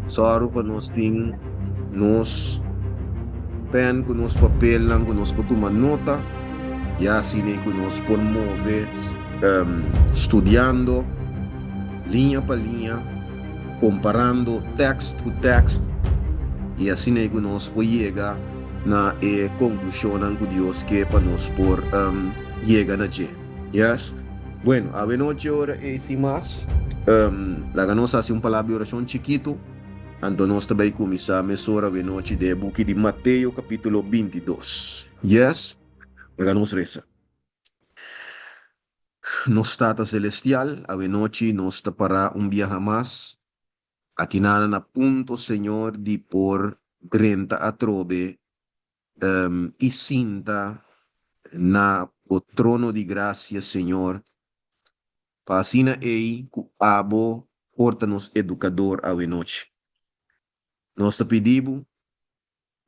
Sòru pa nos tin nos pèn ku nos papelnan ku nos por tuma nota, ya asina ku nos por move studiando liña pa liña, komparando tèkst ku tèkst, i asina ku nos por yega na e konklushonnan ku Dios ke pa nos por yega na dje. Yes. Bueno, awenochi ora ei sin mas, laga nos hasi un palabra di orashon chikitu, anto nos ta bai kuminsá mesora awenochi den e buki di Mateo kapítulo 22. Yes. Laga nos resa. Nos Tata Selestial, awenochi nos ta pará un biaha mas aki nana na punto, Señor, di por drenta atrobe i sinta na bo trono di gracia, Señor, pa asina ei cu abo por ta nos educador awenochi. Nos ta pidi bo,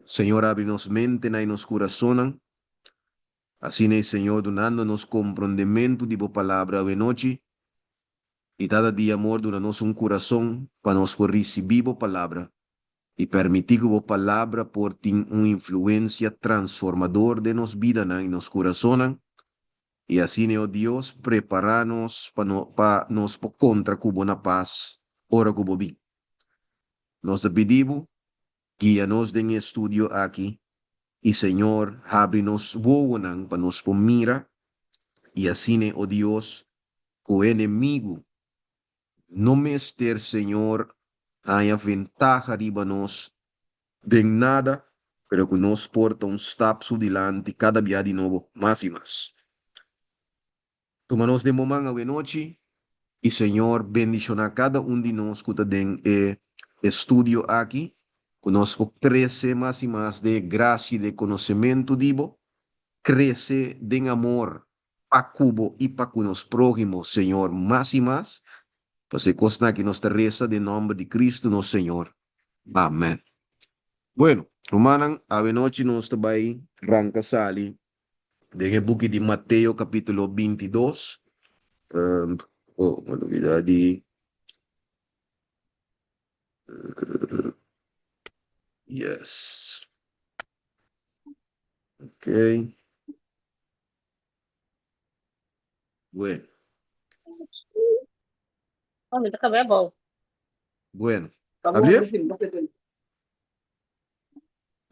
Señor, abri nos mentenan i nos curasonnan, asina ei, Señor, dunando nos comprondemento di bo palabra awenochi, i Tata di amor duna nos un curason pa nos por ricibi bo palabra i permití ku bo Palabra por tin un influensia transformador den nos bidanan i nos kurasonnan, i asina, o Dios, prepará nos pa no pa nos por kontra ku bo na pas ora ku bo bin. Nos ta pidi bo, guia nos den e estudio aki, i Señor, habri nos wowonan pa nos por mira, i asina, o Dios, ku e enemigu No mester Señor haña ventaha riba nos den nada, pero ku nos por ta un stap su dilanti kada bia di nobo mas i mas. Tuma nos den bo man awenochi i Señor bendishoná kada un di nos ku ta den e estudio aki, ku nos por krese mas i mas den e grasia i den e konosementu di bo, krese den amor pa ku bo i pa ku nos próhimo, Señor, mas i mas, pasobra e kosnan aki nos ta resa den nòmber di Cristo nos Señor. Amèn. Bueno, rumannan, awenochi nos ta bai ranka sali den e buki di Mateo kapítulo 22. Oh, mi a lubida di. Yes. Okay. Bueno. Oh, mi ta kabé abou. Bueno. Ablief?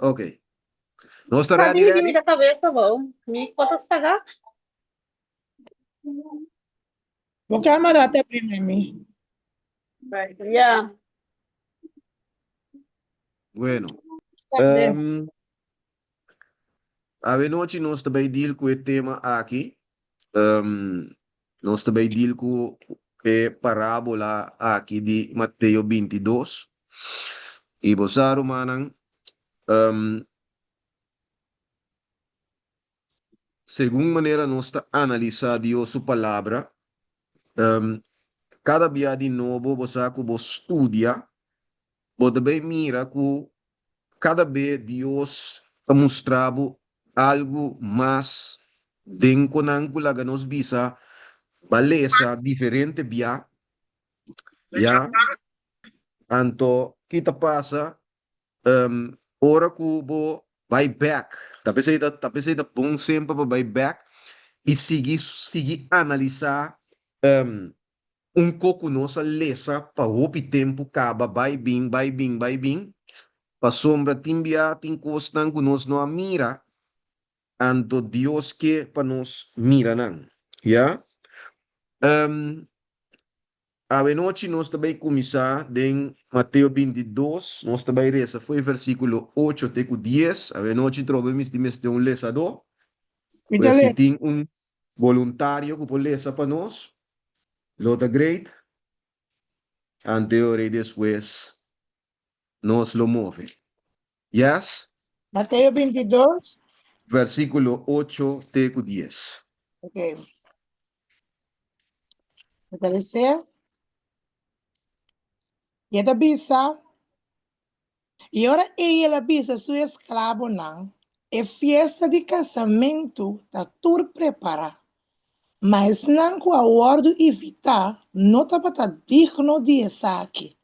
Ok. Nos ta ready, Mi ready? ta kabé abou. Mi kota spaga. Bo cámara ta abrí, mami. Ja. Bueno. Tambe. Awenochi nos ta bay deal cu e tema aki. Nos ta bay deal cu e parabola aki di Mateo 22. Y bo sa, rumannan, segun manera nos ta analisa Dios su palabra, cada bia di nobo bo sa cu bo studia, bo ta bay mira cu Kada be Dios ta mustra bo algu mas den ku nan ku laga nos bisa ba lesa diferente bia, ya. Anto ki ta pasa ora ku bo bai bek, ta p'esei ta ta p'esei ta bon semper pa bai bek i sigui sigui analisa Un ko ku nos a lesa pa hopi tempu kaba bai bin, bai bin, bai bin, pasobra tin bia tin kosnan ku nos no a mira, anto Dios ke pa nos mira nan. Ya. Awenochi nos ta bai kuminsá den Mateo 22, nos ta bai resa fo'i versíkulo ocho te ku dies. Awenochi trobe mi tin mester un lesadó. Mi ta Pues si lesa. tin un Boluntario ku por lesa pa nos lo ta great. Ante ora i despues nos lo move. Yes? Mateo 22. Versíkulo ocho te ku dies. Ok. Mi ta lesa. I e ta bisa. I ora ei el a bisa su esklabonan, E fiesta di kasamentu ta tur prepará, ma esnan ku a wòrdu invitá no tabata digno di esaki.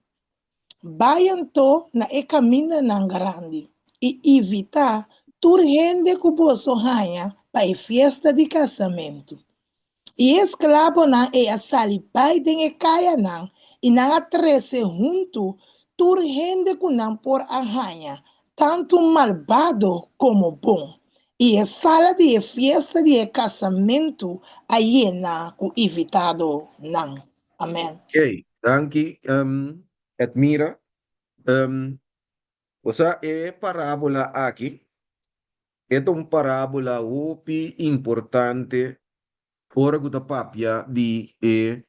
Bai anto na e kamindanan grandi i invitá tur hende ku boso haña pa e fiesta di kasamentu. I e esklabonan ei a sali bai den e kayanan i nan a trese huntu tur hende ku nan por a haña, tantu malbado komo bon, i e sala di e fiesta di e kasamentu a yena ku invitadonan. Amèn. Oké, danki Edmira. Bo sa e parábola aki e ta un parábola hopi importante ora ku ta papia di e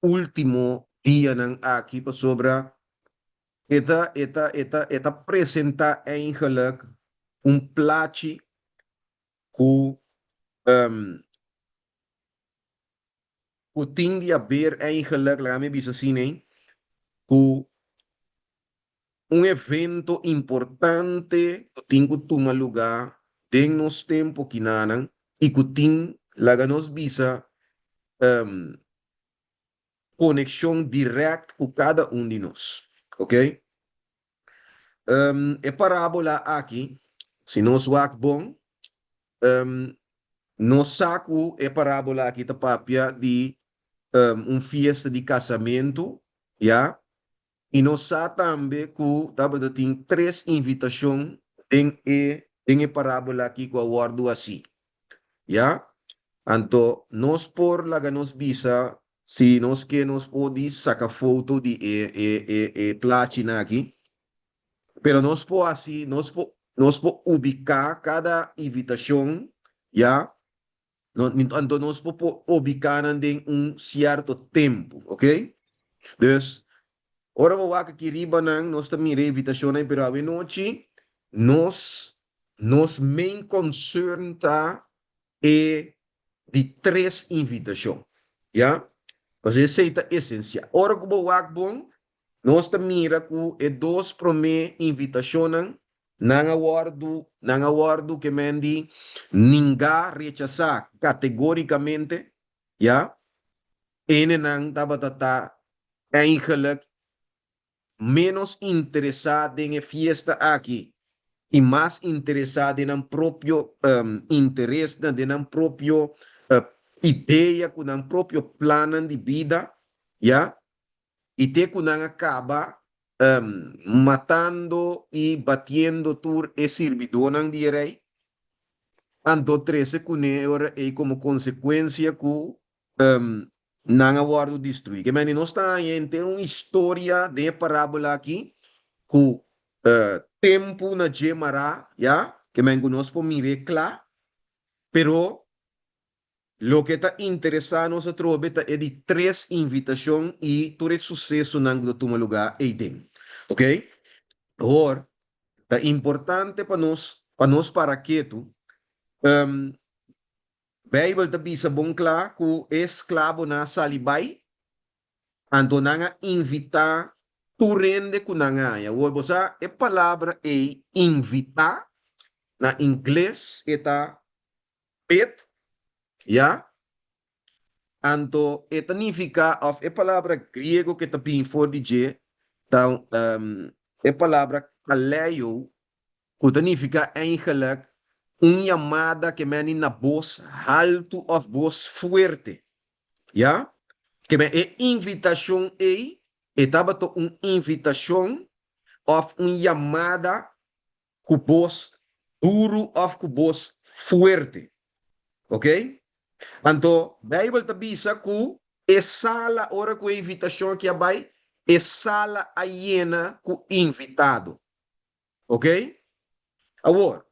último dianan aki pasobra e ta e ta e ta e ta presentá eigenlijk un plachi ku ku tin di haber eigenlijk, laga mi bisa asina ei, ku un evento importante ku tin ku tuma lugá den nos tempu kinanan i ku tin, laga nos bisa, konekshon dirèkt ku kada un di nos. Oke? E parábola aki, si nos wak bon, nos sa ku e parábola aki ta papia di un fiesta di kasamentu, ya. I nos sa tambe ku tabata tin tres invitashon den e den e parábola aki ku a wòrdu hasí, ya. Anto nos por laga nos bisa si nos ke nos por di saka foto di e e e e plachinan aki, pero nos por hasi nos por nos por ubiká kada invitashon, ya. Anto nos por por ubiká nan den un sierto tempu, ok. Dus, ora bo wak aki riba nan nos ta mira e invitashonnan pero awenochi nos nos main concern ta e di tres invitashon, ya. Pasobra esei ta esensial. Ora ku bo wak bon, nos ta mira ku e dos promé invitashonnan nan a wòrdu nan a wòrdu ke men di ningá, rechasá kategórikamente, ya. Enenan tabata ta eigenlijk ménos interesá den e fiesta aki i mas interesá den nan propio interesnan, den nan propio idea ku nan propio plannan di bida, ya, i te ku nan a kaba matando i batiendo tur e sirbidónan di e rei, anto trese kuné e ora ei komo konsekuensia ku nan a wòrdu destruí. Ke mende nos ta haña henter un historia den e parábola aki ku tempu na dje mará, ya, ke men ku nos por mir'é kla, pero loke ta interesá nos atrobe ta e di tres invitashon i tur e susesonan ku ta tuma lugá eiden. Oke? Awor, ta importante pa nos pa nos para ketu. Beibel ta bisa bon kla ku e esklabonan a sali bai, anto nan a invitá tur hende ku nan a haña. Awor bo sa e palabra ei invitá na ingles e ta bid, ya? Anto e ta nifiká òf e palabra griego ku e ta bini for di dje ta e palabra kaleio ku ta nifiká eigenlik un yamada ke meni na bos haltu òf bos fuerte. Ya? Ke men e invitashon ei e tabata un invitashon òf un yamada ku bos duru òf ku bos fuerte. Ok? Anto Beibel ta bisa ku e sala ora ku e invitashon aki a bai, e sala a yena ku invitado. Ok? Awor,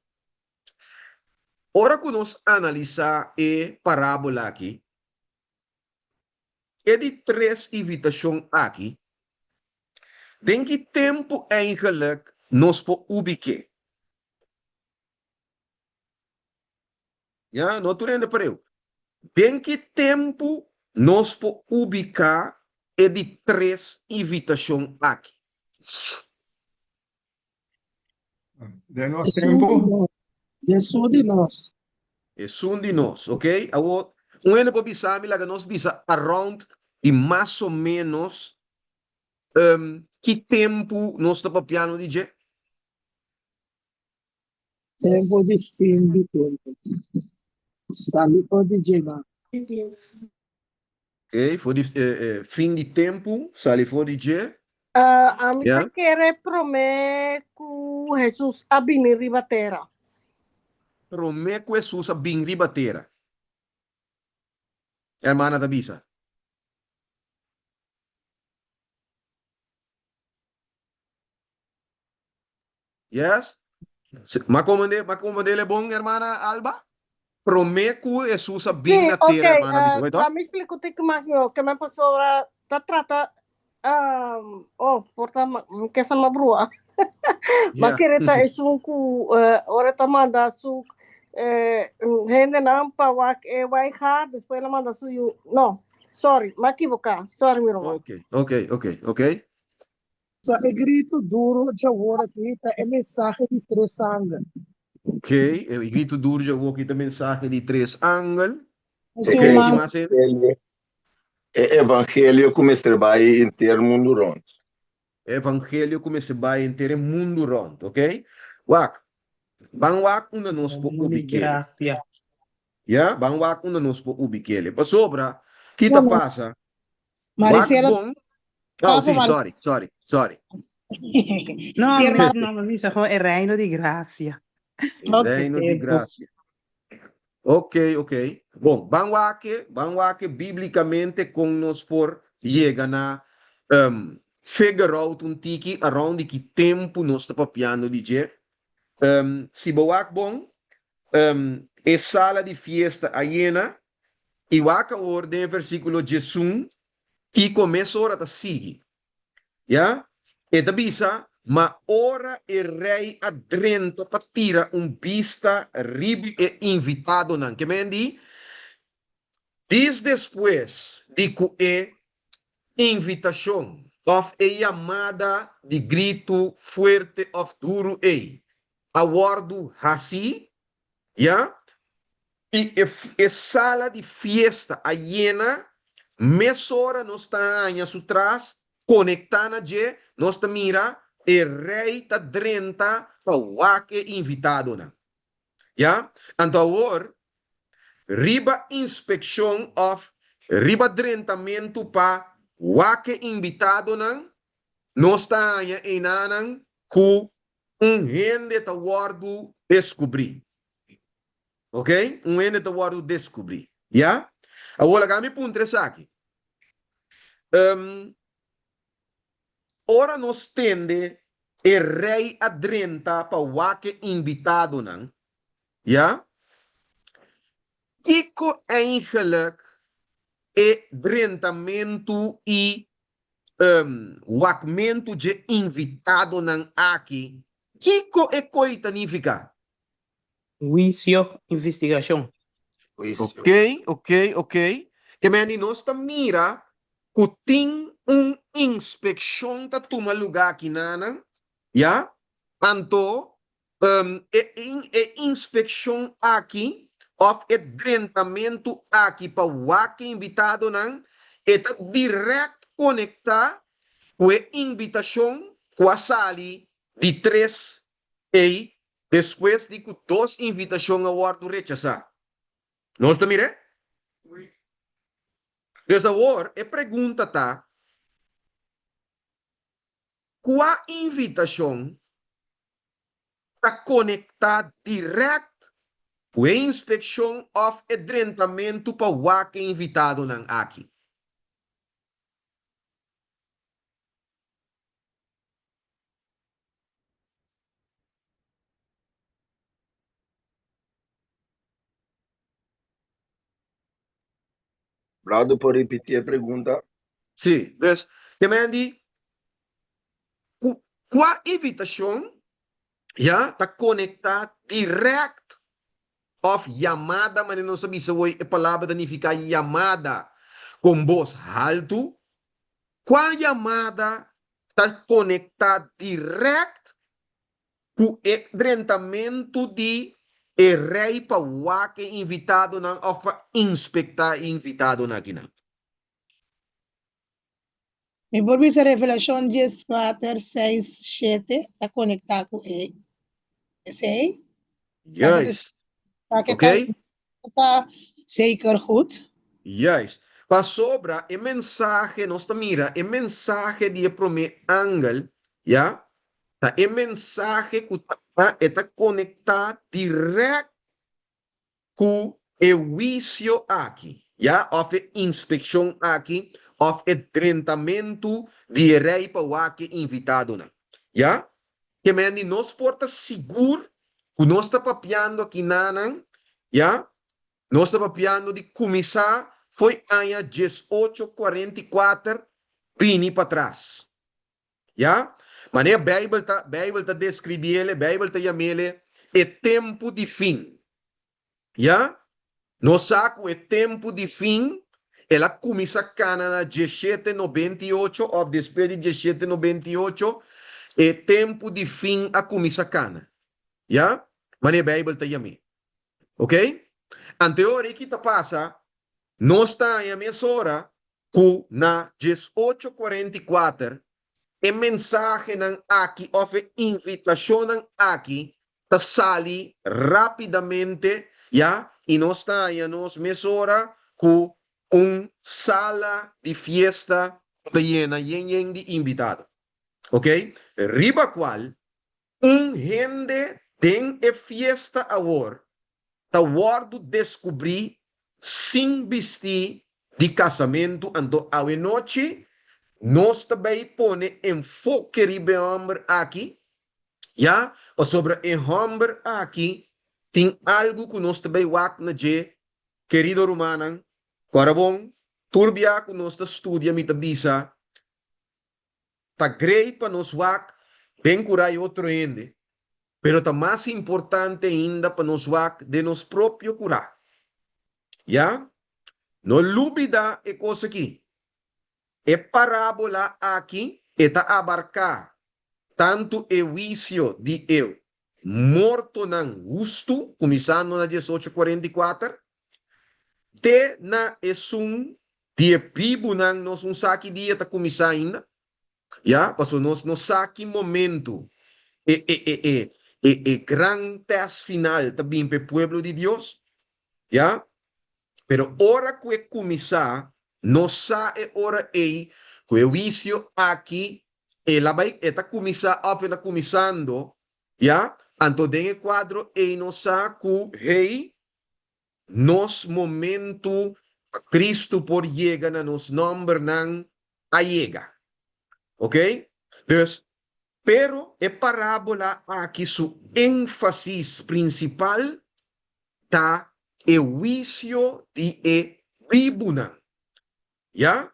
ora ku nos analisá e parábola aki, e di tres invitashon aki, den ki tempu eigenlik nos por ubik'é? Ya, no tur hende pareu. Den ki tempu nos por ubiká e di tres invitashon aki? Den nos tempu? Esun di nos. Esun di nos, ok. Awor, un hende por bisa mi, laga nos bisa around di mas o ménos. Ki tempu nos ta papiando di dje? Tempu di fin di tempu. Sali for di dje nan. Ok, for di fin di tempu, sali for di dje. Ami ta kere promé ku Hesus a bini riba tera. Promé ku Hesus a bini riba tera. Hermana ta bisa. Yes. Ma komandé, ma komandé le bon, hermana Alba? Promé ku Hesus a bin Sí, na tera, ok. hermana bisa. Wait, Laat me explico un tiki mas mihó. Ke men pasobra ta trata um, oh, por ta ma- mi ke sa ma brua. Ma Yeah. kere ta esun ku eh, ora ta manda su eh, hendenan pa wak e waiga, despues el a manda su yu. No, sorry, m'a ekivoká. Sorry, mi ruman. Ok, ok, ok, ok. So e gritu duru djawor aki ta e mensahe di tres angel. Ok, e gritu duru djawor aki ta mensahe di tres angel. Así Ok, un ki man. mas hende? E evangelio ku mester bai henter mundu rònt. E evangelio ku mester bai henter e mundu rònt, ok. Wak, ban wak unda nos por Reino di ubik'é. gracia. Ya, ban wak unda nos por ubik'é. Pasobra, ki ta pasa? Wak Maricela, bon. Oh, Papa sí, Mar sorry, sorry, sorry. No, Sí, mi hermano. no, mi bisa gewoon e reino di gracia. E Ok. reino di Tempo. gracia. Ok, ok. Bon, ban wak, ban wak bíblicamente kon nos por yega na um, figure out un tiki around di ki tempu nos ta papiando di dje. Um, si bo wak bon, um, e sala di fiesta a yena, i wak awor den e versíkulo 11, kiko mesora ta sigui. Ya, e ta bisa, Ma ora e rei a drenta pa tira un bista riba e invitadonan, ke men di, Dis despues di ku e invitashon òf e yamada di gritu fuerte òf duru ei a wòrdu hasí, ya, i e e sala di fiesta a yena, mesora nos ta haña su tras konektá na dje, nos ta mira e rei ta drenta pa wak e invitadonan. Ya, anto awor riba inspekshon òf riba drentamentu pa wak e invitadonan, nos ta haña einanan ku un hende ta wòrdu deskubrí. Ok, un hende ta wòrdu deskubrí. Ya? Awor laga mi puntra esaki. Um, ora nos tende e rei a drenta pa wak e invitadonan, ya? Kiko eigenlijk e drentamentu i um, wakmentu dje invitadonan aki, kiko e koi ta nifiká? Huisio, investigashon. Huisio. Ok, ok, ok. Ke men di nos ta mira ku tin un inspekshon ta tuma lugá akinanan, ya? Anto um, e, e inspekshon aki òf e drentamentu aki pa wak e invitadonan, e ta dirèkt konektá ku e invitashon ku a sali di tres ei despues di ku dos invitashon a wòrdu rechasá. Nos ta mir'é? Dus awor e pregunta ta, Kua invitashon ta konektá dirèkt ku e inspekshon òf e drentamentu pa wak e invitadonan aki? Brado por ripití e pregunta? Sí, dus te men di ku kua invitashon ya ta konektá dirèkt òf yamada, manera nos a bisa hoy e palabra ta nifiká yamada kon bos haltu, kua yamada ta konektá dirèkt ku e drentamentu di e rei pa wak e invitadonan òf pa inspektá e invitadonan akinan. Mi por bisa Revelashon 14, 6, 7 ta konektá ku e esei. Juist. Oké. Ta zeker goed. Juist. Pasobra e mensahe, nos ta mira e mensahe di e promé angel, ya, ta e mensahe ku ta e ta konektá dirèkt ku e huisio aki, ya, òf e inspekshon aki, òf e drentamentu di e rei pa wak e invitadonan, ya. Ke men di nos por ta sigur ku nos ta papiando akinanan, ya, nos ta papiando di kuminsá fo'i aña 1844 bini patras. Ya? Manera Bijbel ta, Bijbel ta describiele, Bijbel ta yamele e tempu di fin. Ya? Nos sa cu e tempu di fin el a cuminsa cana na 1798 of despues di 1798 e tempu di fin a cuminsa cana. Ya? Manera Bijbel ta yam'é. Ok? Ante ora ki ta pasa, nos ta haña mesora ku na 1844 e mensahenan aki òf e invitashonnan aki ta sali rápidamente, ya, i nos ta haña nos mesora ku un sala di fiesta ku ta yena yen yen di invitado. Ok? Riba kual Un hende den e fiesta awor ta wòrdu deskubrí sin bistí di kasamentu, anto awenochi nos ta bai pone enfoke riba e hòmber aki, ya, pasobra e hòmber aki tin algu ku nos ta bai wak na dje. Kerido rumannan, kòrda bon, tur bia ku nos ta studia mi ta bisa, Ta great pa nos wak den kura e otro hende, pero ta mas importante ainda pa nos wak den nos propio kura. Ya? No lubida e kos aki. E parábola aki e ta abarká tantu e huisio di e mortonan hustu, kuminsando na 1844, te na esun Di e bibunan nos un sa ki dia ta kuminsá ainda, ya, pasobra nos no sa ki momentu e e e e e e gran tèst final ta bin pa e pueblo di Dios, ya. Pero ora ku e kuminsá, nos sa e ora ei ku e huisio aki el a bai, e ta kuminsá òf el a kuminsando, ya. Anto den e kuadro ei nos sa ku, hey, Nos momentu pa Cristo por yega na nos nombernan a yega. Ok? Dus, pero e parabola aki su énfasis principal ta e huicio di e bibunan. Ya?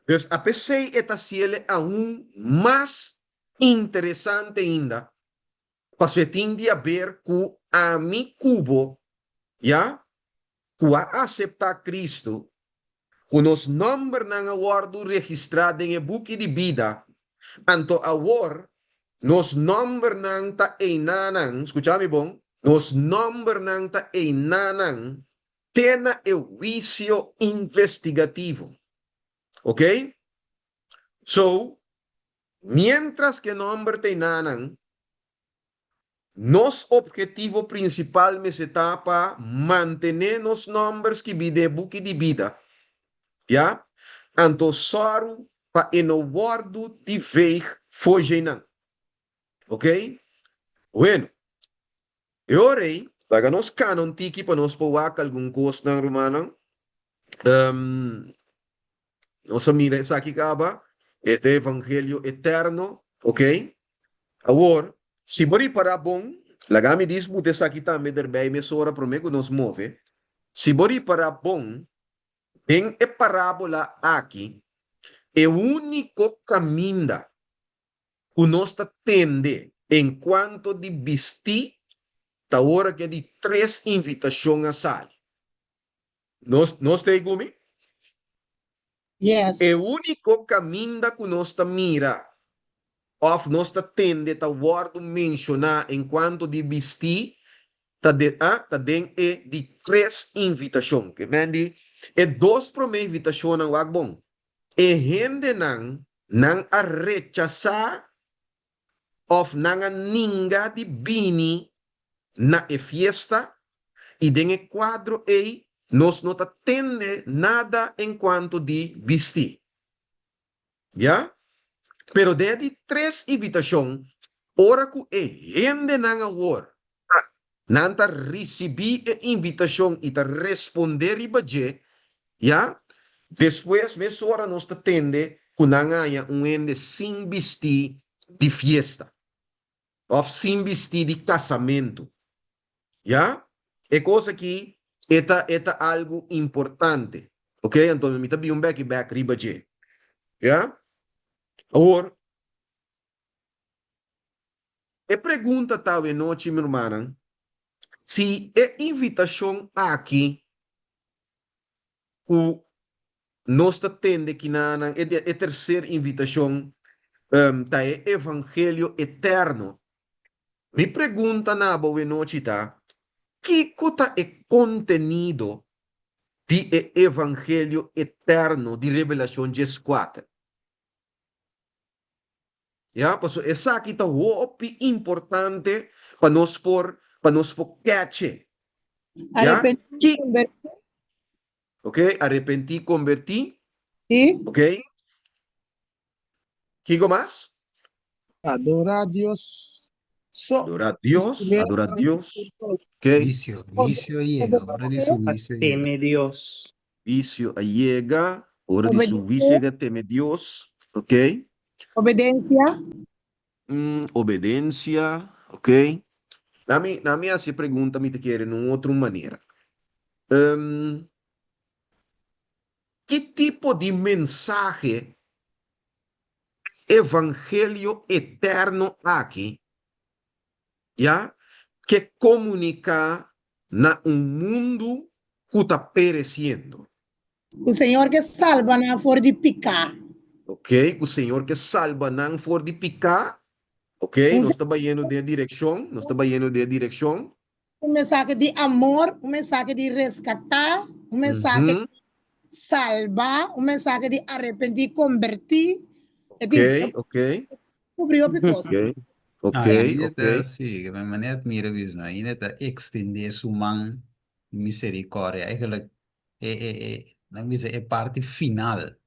Dus a pesey e ta haciele aun mas interesante ainda Pasobra e tin di haber ku ami ku bo, ya, ku a aseptá Kristu, ku nos nòmbernan a wòrdu registrá den e buki di bida, anto awor nos nòmbernan ta einanan, skucha mi bon, nos nòmbernan ta einanan te na e huisio investigativo. Oké? So, Miéntras ku e nòmber ta enanan, nos ophetivo prinsipal mester ta pa mantené nos nòmber skibí den e buki di bida, ya, anto sòru pa e no wòrdu di veeg for djeinan. Oké? Bueno, e ora ei, laga nos kana un tiki pa nos por wak algun kosnan, rumannan. Nos a mira esaki kaba, e ta evangelio eterno, ok? Awor, si bo ripará bon, laga mi disputa esaki tambe derbei mesora promé ku nos move, si bo ripará bon, den e parábola aki, e úniko kaminda ku nos ta tende enkuanto di bistí ta ora ku e di tres invitashon a sali. Nos, nos ta ei ku mi? Yes. E úniko kaminda ku nos ta mira òf nos ta tende ta wòrdu menshoná enkuanto di bistí ta de, a, ta den e di tres invitashon. Ke men di, e dos promé invitashonnan wak bon. E hendenan nan a rechasá òf nan a ninga di bini na e fiesta, i den e kuadro ei nos no ta tende nada enkuanto di bistí. Ya? Pero den e di tres invitashon, ora ku e hendenan awor nan ta risibí e invitashon i ta respondé riba dje, ya, despues mesora nos ta tende ku nan haña un hende sin bistí di fiesta òf sin bistí di kasamentu. Ya? E kos aki e ta e ta algu importante. Ok, anto mi ta bin un beki bek riba dje. Ya? Awor, e pregunta ta awe nochi, mi rumannan, si e invitashon aki ku nos ta tende kinanan, e e terser invitashon, ta e evangelio eterno. Mi pregunta na bo awenochi ta, kiko ta e kontenido di e evangelio eterno di Revelashon dieskuater? Ya, pasobra esaki ta hopi importante pa nos por pa nos por keche. Ya? Arepentí, Ki konbertí. Ok, arepentí, konbertí. Sí. Ok. Kiko mas? Adorá Dios so. Adorá Dios, adorá Dios. Ok. Huicio, huicio a yega, ora di su huicio a yega. Teme Dios. Huicio a yega, ora di su huicio a yega, teme Dios. Ok. Obedensia. Obedensia, ok. Nami, nami hasi e pregunta mi ta kere na un otro manera. Ki tipo di mensahe e evangelio eterno aki, ya, ke komuniká na un mundu ku ta peresiendo? Ku Señor ke salba nan for di piká. Ok, ku Señor ke salba nan for di piká. Ok, nos ta bayendo den e direkshon, nos ta bayendo den e direkshon. Un mensahe di amor, un mensahe di reskatá, un mensahe di salba, un mensahe di arepentí, kombertí. E tin Ok, ok. kubrí hopi kos. Ok, ok, Ah, ainda ok. ta, sí, mi manera admira mismo, ainda ta extendé su man di misericordia. Eigenlijk, e, e, e, nan bisa e parti final,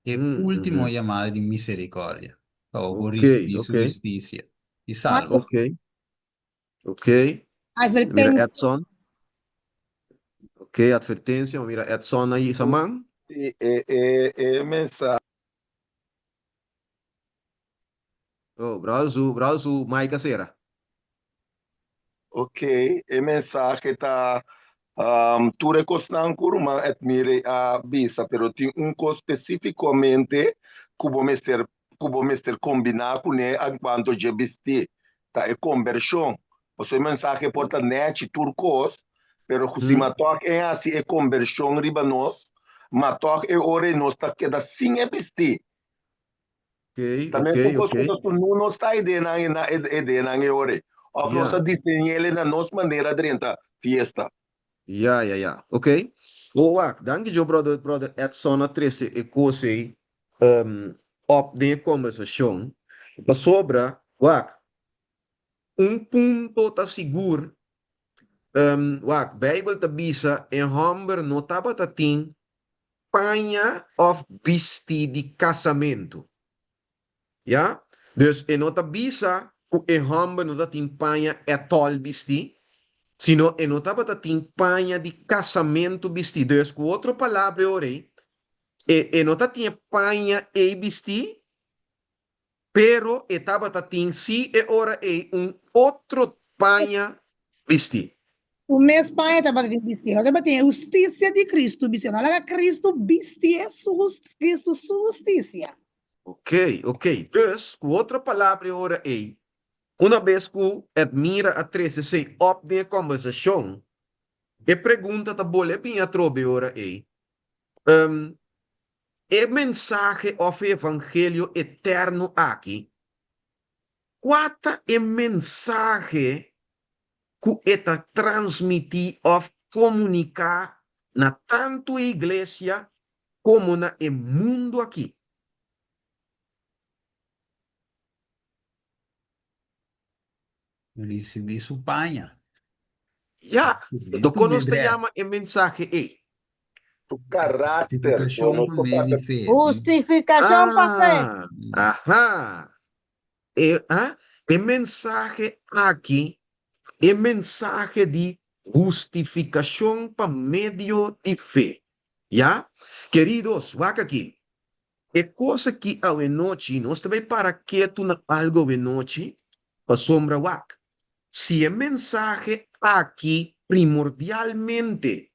e último llamada di misericordia, pa bo por Ok, recibí su ok. husticia i salba. Ok. Ok. Mira Advertencia. Edson. Ok, advertencia. Mira Edson ahí sa man. E, e, e, e mensahe. Oh, brother su, brother su mic a cera. Ok, e mensahe ta um, tur e kosnan ku ruman Edmire a bisa, pero tin un kos spesífikamente ku bo mester ku bo mester kombiná kuné enkuanto dje bistí, ta e kombershon. Pasobra e mensahe por ta nèchi tur kos, pero ku si ma tòg e hasi e kombershon riba nos, ma tòg e ora ei nos ta keda sin e bistí. Ta mesun kos ku nos no nos ta e denan na e denan e ora ei. Òf nos a diseñ'el na nos manera drenta fiesta. Ya, ya, ya. Ok. Oh, wak, danki jo brother, brother Edson a trese e kos ei um, op den e kombersashon. Pasobra, wak, un punto ta sigur, um, wak, Beibel ta bisa e hòmber no tabata tin paña òf bistí di kasamentu. Ya? Dus e no ta bisa ku e hòmber no ta tin paña ètòl bistí, sino e no tabata tin paña di kasamentu bistí. Dus ku otro palabra e ora ei, e e no ta tin e paña ei bistí, pero e tabata tin sí e ora ei un otro paña bistí. Un mes paña tabata tin bistí, no tabatin e hustisia di Kristu bistí, no a laga Kristu bistié su Kristu su hustisia. Ok, ok. Dus, ku otro palabra e ora ei, una bes ku Edmira a trese esei op den e kòmbersashon, e pregunta ta bolbe bini atrobe e ora ei, Ehm, e mensahe òf e evangelio eterno aki, kua ta e mensahe ku e ta transmití òf komuniká na tantu e iglesia? komo na e mundu akí. Risibí su paña. Ya, Risibí doko su nos ta bedrèf. yama e mensahe ei? Su karakter, no Justifikashon nos pa ta medio papia di fe. Hustifikashon pa fe. Ah, aha. E, ah, e mensahe aki, e mensahe di hustifikashon pa medio di fe. Ya? Keridos, wak aki. E kos aki awenochi, nos ta bai para ketu na algu awenochi, pasobra wak, si e mensahe aki primordialmente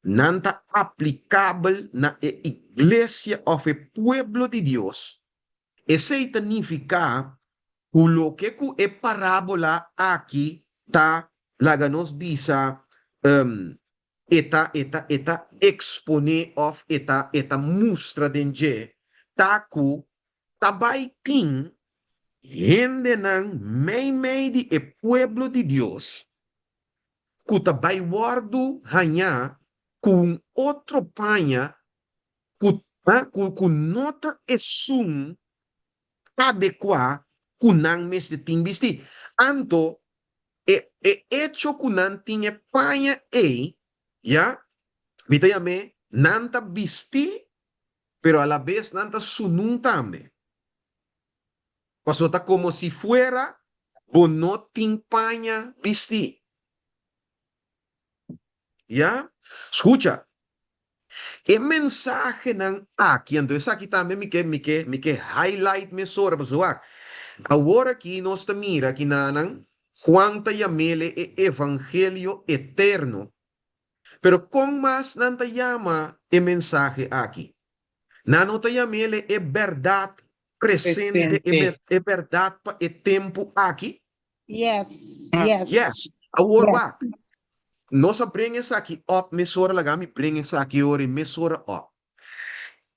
nan ta aplikabel na e iglesia òf e pueblo di Dios, esei ta nifiká ku loke ku e parábola aki ta laga nos bisa e ta e ta e ta eksponé òf e ta e ta mustra den dje ta ku ta bai tin hendenan meimei di e pueblo di Dios ku ta bai wòrdu hañá ku un otro paña ku ku ku no ta esun adekuá ku nan mester tin bistí. Anto e e echo ku nan tin e paña ei, ya, mi ta yam'é nan ta bistí, pero alabes nan ta sunun tambe. Pasobra ta komo si fuera bo no tin paña bistí. Ya? Skucha, e mensahenan aki, anto esaki tambe mi ke, mi ke, mi ke highlight mesora, pasobra wak, awor aki nos ta mira kinanan Juan ta yam'ele e evangelio eterno, pero kon mas nan ta yama e mensahe aki? Nan no ta yam'ele e bèrdat presente, e Presente. e bèrdat pa e tempu aki? Yes, yes. Yes. Awor Yes. wak, nos a bring esaki op mesora, laga mi bring esaki ora i mesora op.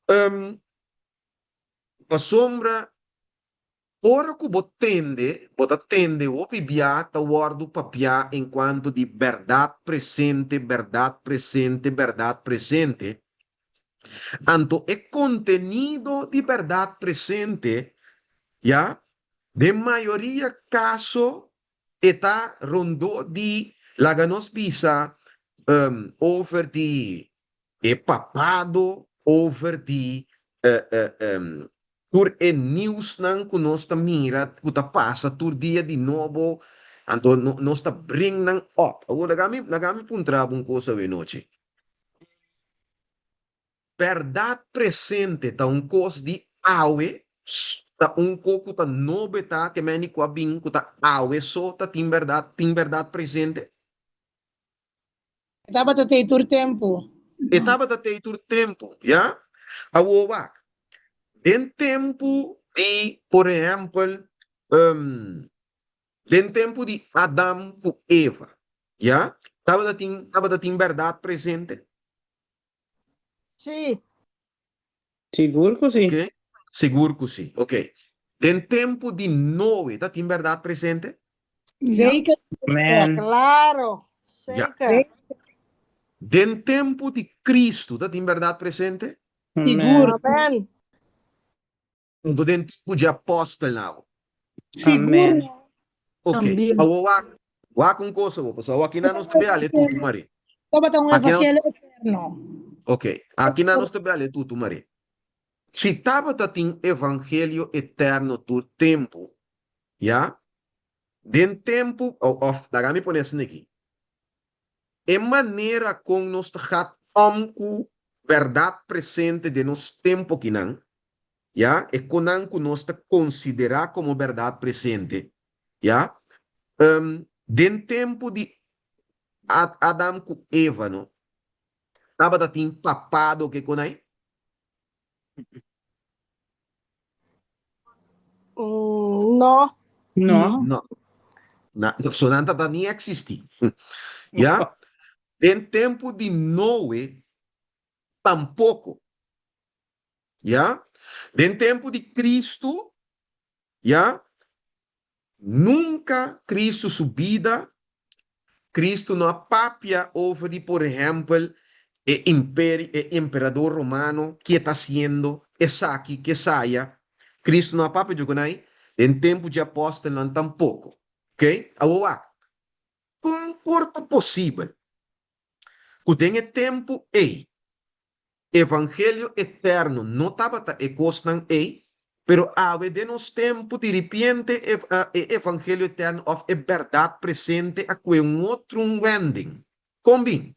Um, pasobra Ora ku bo tende, bo ta tende hopi bia ta wòrdu papiá en kuanto di bèrdat presente, bèrdat presente, bèrdat presente. Anto e kontenido di bèrdat presente, ya, den mayoria kaso e ta rondó di, laga nos bisa, over di e papado, over di Tur e nieuwsnan ku nos ta mira ku ta pasa tur dia di nobo, anto nos ta bring nan op. Awor laga mi laga mi puntra bo un kos awenochi. Bèrdat presente ta un kos di awe, ta un ko ku ta nobo e ta, ke meni ku a bin ku ta awe so ta tin bèrdat, tin bèrdat presente? E tabata tei tur tempu. E tabata tei tur tempu, ya. Awor wak, den tempu di, por ehèmpel, den tempu di Adam ku Eva, ya, tabata tin, tabata tin bèrdat presente? Sí. Sigur ku sí. Ok, sigur ku sí. Ok. Den tempu di Noe ta tin bèrdat presente? Zeker. Amen. Claro, Ya. zeker. Den tempu di Kristu ta tin bèrdat presente? Sigur. Amen. Anto den tempu dje apòstelnan awo. Sigur. Amen. Ok, También. awor wak, wak un kos awor, pasobra awor akinan nos ta bea ale tutu, Marie. Tabata un Akinan, evangelio eterno. ok, akinan nos ta bea ale tutu, Marie. Si tabata tin evangelio eterno tur tempu, ya, den tempu, òf, laga mi pone asina aki, E manera kon nos ta gat om ku bèrdat presente den nos tempu akinan, ya, e konan ku nos ta konsiderá komo bèrdat presente, ya, den tempu di Adam ku Eva no tabata tin papado ke konai? No. No. No. Na, so nan tata ni existi. Ya? Den tempu di Noe tampoco. Ya? Den tempu di Cristo, ya? Nunca Cristo su bida, Cristo no a papia over di, por ehempel, e E imperi, e emperador romano ke ta hasiendo esaki, kesaya. Cristo no a papia di ku nan den tempu dje apòstelnan tampoko. Ok? Awor wak, kon por ta posibel ku den e tempu ei Evangelio eterno no tabata e kosnan ei, pero awe den nos tempu diripiente e e evangelio eterno òf e bèrdat presente a kue un otro un wending. Kon bin?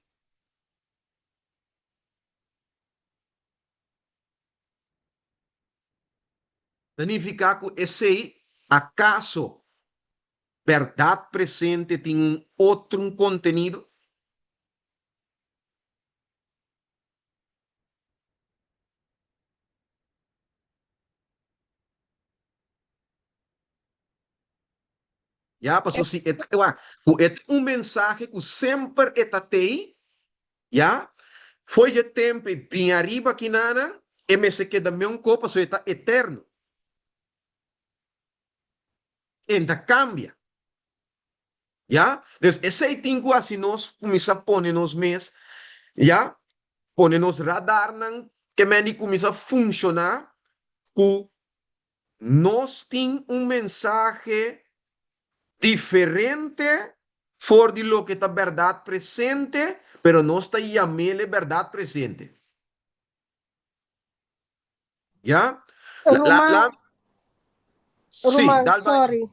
Ta nifiká ku esei akaso bèrdat presente tin un otro un kontenido? Ya, paso si e ta, wak, ku e ta un mensahe ku semper e ta tei, ya, fo'i dje tempu ei bin ariba kinanan, e mester keda meun ko paso e ta eterno. E no ta kambia. Ya, dus esei tin ku hasi nos kuminsá pone nos mes, ya, pone nos radarnan ke men di kuminsá funshoná ku nos tin un mensahe diferente for di loke ta bèrdat presente, pero nos ta yam'el e bèrdat presente. Ya? La, la, Ruman, la, sí, Ruman, dal bai. sorry.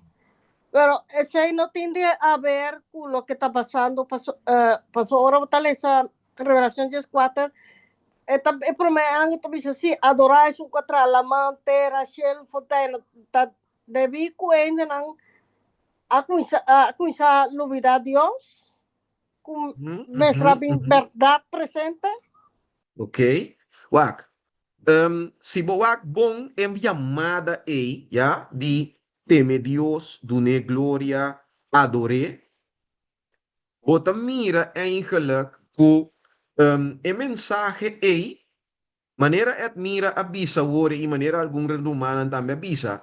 Pero esei no tin di haber ku loke ta pasando paso, eh, paso ora bo ta lesa Revelacion 14, e ta e promé angel ta bisa si adorá esun ku a traha laman, tera, shelu, fonteina, ta debí ku hendenan a kuminsá a kuminsá lubidá Dios, ku mester a bin bèrdat presente. Ok, wak. Si bo wak bon e yamada ei, ya, di teme Dios, dun'é gloria, ador'é, bo ta mira eigenlijk ku e mensahe ei, manera Edmira a bisa awor i manera algun rumannan tambe a bisa,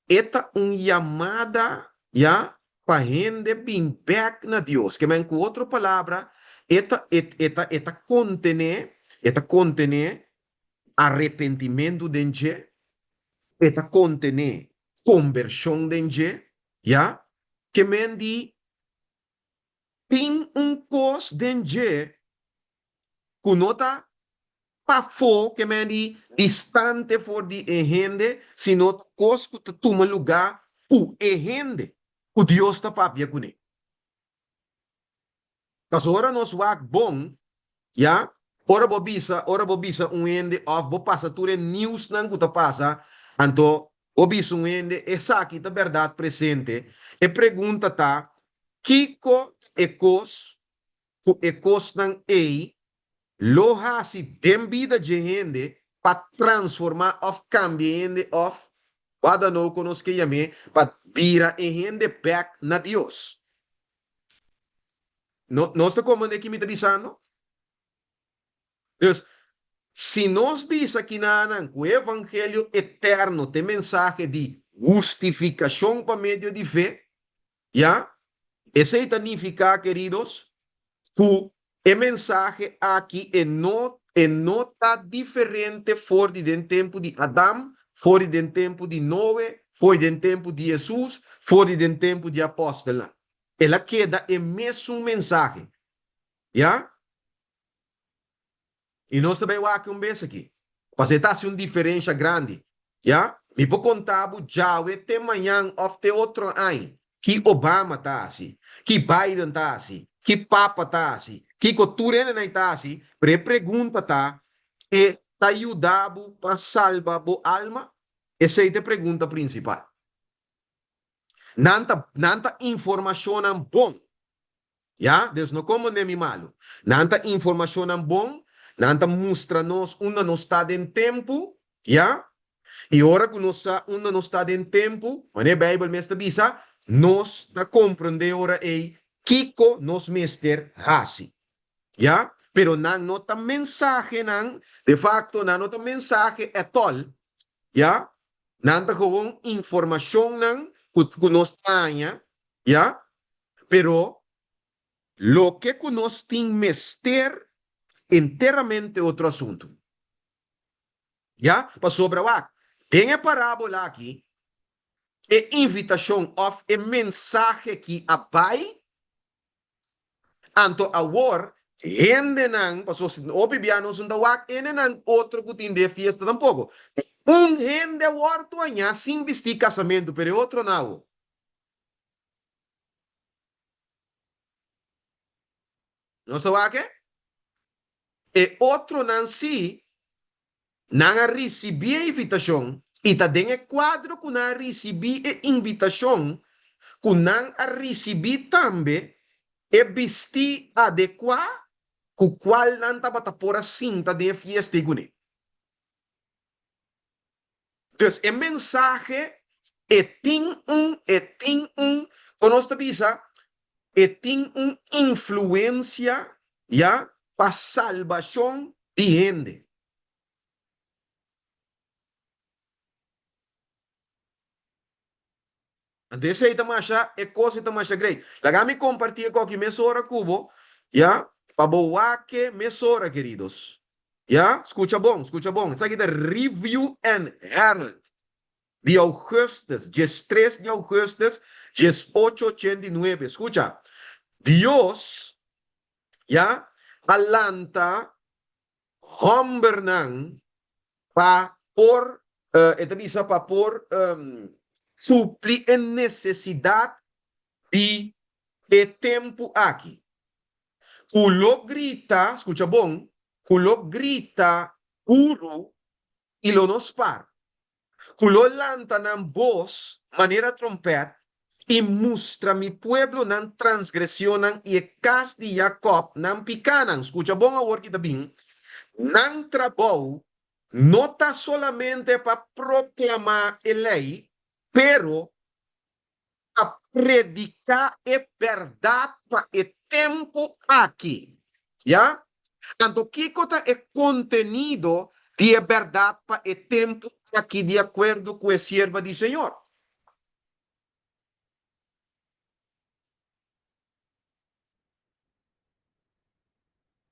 E ta un yamada, ya, pa hende bin bek na Dios. Ke men ku otro palabra, e ta, e, e ta, e ta kontené, e ta kontené arepentimentu den dje, e ta kontené kombershon den dje, ya. Ke men di tin un kos den dje ku no ta pafó, ke men di distante for di e hende, sino ta kos ku ta tuma lugá ku e hende ku Dios ta papia kuné. Pasobra ora nos wak bon, ya, ora bo bisa, ora bo bisa un hende òf bo pasa tur e niusnan ku ta pasa, anto bo bisa un hende esaki ta bèrdat presente, e pregunta ta, kiko ta e kos ku e kosnan ei lo hasi den bida dje hende pa transformá òf kambia e hende òf wadanou ku nos ke yam'é pa bira e hende bèk na Dios. No, nos ta komprendé ki mi ta bisando? Dus, si nos bisa kinanan ku e evangelio eterno ta e mensahe di hustifikashon pa medio di fe, Ya? Esei ta nifiká, keridos, ku e mensahe aki e no e no ta diferente for di den tempu di Adam, for di den tempu di Noe, for di den tempu di Hesus, for di den tempu di apòstelnan. El a keda e mesun mensahe. Ya? I nos ta bai wak un bes aki. Pasobra e ta hasi un diferensha grandi. Ya? Mi por konta bo djawe te mañan òf te otro aña ki Obama ta hasi, ki Biden ta hasi, ki Papa ta hasi, kiko tur hendenan ta hasi, pero e pregunta ta, e ta yuda bo pa salba bo alma? Esei ta e pregunta prinsipal. Nan ta nan ta informashonnan bon. Ya, dus no komprendé mi malu. Nan ta informashonnan bon, nan ta mustra nos unda nos ta den tempu, ya. I ora ku nos sa unda nos ta den tempu, manera e Beibel mes ta bisa, nos ta komprendé ora ei kiko nos mester hasi. Ya, pero nan no ta mensahenan, de fakto nan no ta mensahe ètòl, ya. Nan ta gewoon informashonnan ku ku nos ta haña, ya. Pero loke ku nos tin mester, enteramente otro asuntu. Ya, pasobra wak, den e parábola aki, e invitashon òf e mensahe ki a bai, anto awor hendenan, pasobra si hopi bia nos no ta wak hendenan otro ku tin den e fiesta tampoko. Un hende a wòrdu hañá sin bistí kasamentu, pero e otronan awo. Nos ta wak e? E otronan sí, nan a risibí e invitashon i ta den e kuadro ku nan a risibí e invitashon ku nan a risibí tambe e bistí adekuá ku kual nan tabata por a sinta den e fiesta ei kuné. Dus e mensahe e tin un, e tin un, kon nos ta bisa, e tin un influencia, ya, pa salbashon di hende. Anto esei ta masha, e kos ei ta masha grei. Laga mi kompartí e koki mesora ku bo, ya, pa bo wak e mesora, keridos. Ya, skucha bon, skucha bon. Esaki ta Review and Herald di ougùstus, diestres di ougùstus, diesocho ochenta i nuebe. Skucha, Dios, ya, a lanta hòmbernan pa por, e ta bisa pa por supli e nesesidat di e tempu aki. Ku lo grita, skucha bon, ku lo grita duru i lo no spar. Ku lo lanta nan bos manera trompèt i mustra mi pueblo nan transgresionnan i e kas di Jakòb nan pikánan. Skucha bon awor ki ta bin, Nan trabou no ta solamente pa proklamá e lei, pero pa prediká e bèrdat pa e tempu aki. Ya? Anto kiko ta e kontenido di e bèrdat pa e tempu aki di akuerdo ku e sierva di Señor?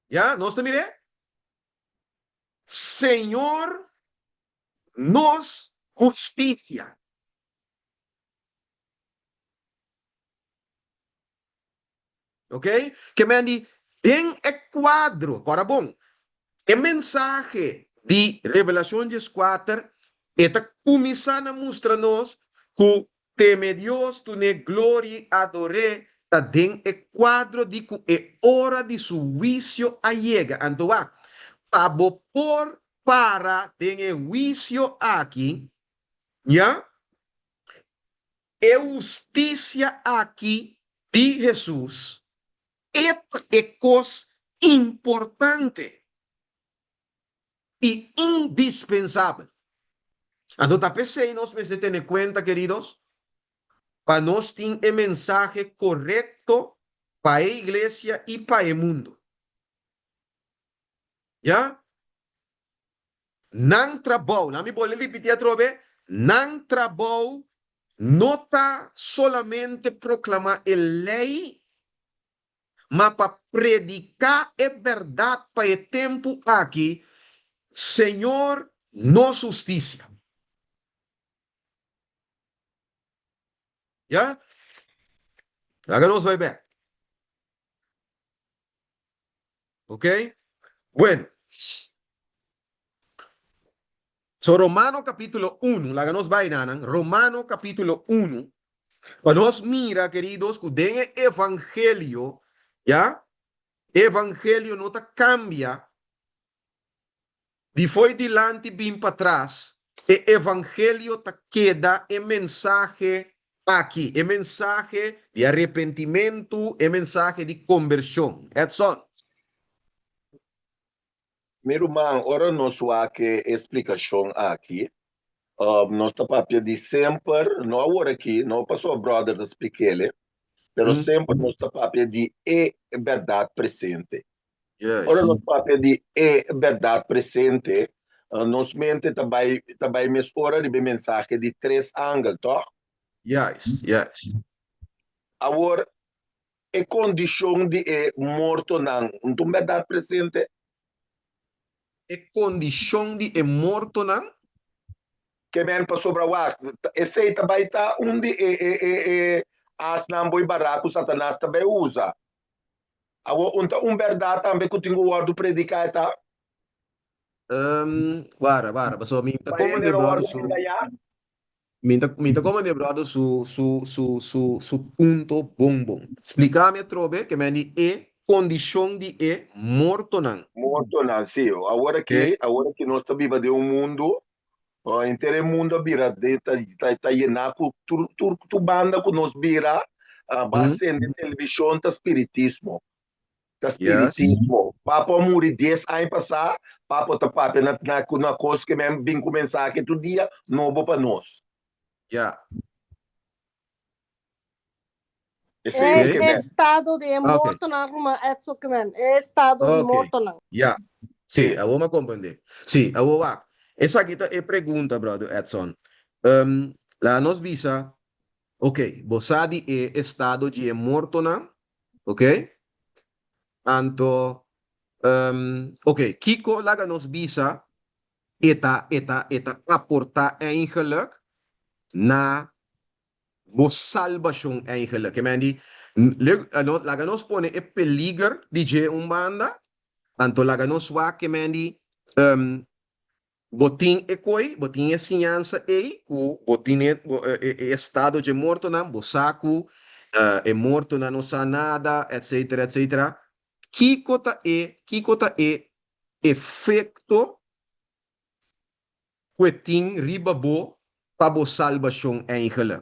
Ya, nos ta mir'é? Señor nos hustisia. Ok? Ke men di, den e kuadro, kòrda bon, e mensahe di Revelashon dieskuater e ta kuminsá na mustra nos ku teme Dios, dun'é gloria i ador'é ta den e kuadro di ku e ora di su huisio a yega. Anto wak, pa bo por para den e huisio aki, ya, E hustisia aki di Hesus e ta e kos importante i indispensabel. Anto ta p'esei nos mester tene kuenta, keridos, pa nos tin e mensahe korekto pa e iglesia i pa e mundu. Ya. Nan trabou, laat mi bolbe ripití atrobe, nan trabou no ta solamente proklamá e lei, ma pa prediká e bèrdat pa e tempu aki, Señor nos hustisia. Ya? Laga nos bai bèk. Ok? Bueno. So Romano capítulo 1, laga nos bai nanan, Romano capítulo 1, pa nos mira, queridos, ku den e evangelio, ya, evangelio no ta cambia, Di fo'i dilanti bin patras, e evangelio ta keda e mensahe aki, e mensahe di arepentimentu, e mensahe di kombershon. Edson. Mi ruman, ora nos wak e splikashon aki, nos ta papia di semper, no awor aki, no pasobra brother ta splik'el, pero semper nos ta papia di e bèrdat presente. Ora nos papia di e bèrdat presente, nos mente ta bai ta bai mesora riba e mensahe di tres angel, tòg? Juist, juist. Awor, e kondishon di e mortonan no ta un bèrdat presente? E kondishon di e mortonan. Ke men pasobra wak, esei ta bai ta un di e e e e asnan bo i bará ku Satanas ta bai usa. Awor un ta un bèrdat tambe ku tin ku wòrdu prediká e ta. Wara, wara, pasobra mi ta Pa hende komende lo bròder wòrdu su. engañá. Mi ta mi ta komende bròder su su su su su punto bon bon. Splika mi atrobe ke men di e kondishon di e mortonan. Mortonan, sí. Awor aki, awor aki nos ta biba den un mundu, henter e mundu a bira den ta ta ta yená ku tur tur tur banda ku nos bira, bo a sende televishon ta spiritismo. Ta spiritismo. Papo a muri dies aña pasá, Papo ta papia na na na kos ke men bin ku mensahe tur dia nobo pa nos. Ya. Esei E loke men. estado di e mortonan, ruman Edson ke men. E estado di mortonan. Ya. Sí, awor mi a komprendé. Sí, awor wak. Esaki ta e pregunta, brother Edson. Laga nos bisa, ok, bo sa di e estado di e mortonan, Ok? Anto, um, ok, kiko laga nos bisa e ta, e ta, e ta aportá eigenlijk na bo salbashon eigenlijk? Ke men di, laga nos pone e peliger di dje un banda, anto laga nos wak ke men di, um, Bo tin e koi, bo tin e siñansa ei ku bo tin e e estado dje mortonan, bo sa ku e mortonan no sa nada, etcetera, etcetera. Kiko ta e, kiko ta e efekto ku e tin riba bo pa bo salbashon eigenlik?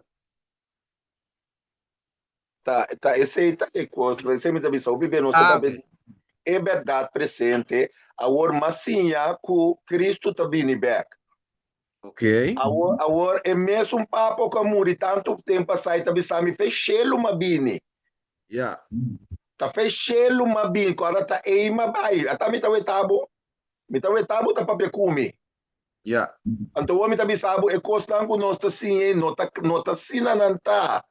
Ta, ta esei ta e kos, esei mi ta bisa, hopi be nos ta papia di e bèrdat presente, awor mas siña ku Kristu ta bini bèk. Awor, awor e mesun papa ku a muri tantu tempu pasá i ta bisa mi, fe shelu m'a bini. Ta fe shelu m'a bini, ku ora ta ei m'a bai. Ata mi ta weta bo, mi ta weta bo ta papia ku mi. Anto awor mi ta bisa bo, e kosnan ku nos ta siña ei no ta, no ta asina nan ta.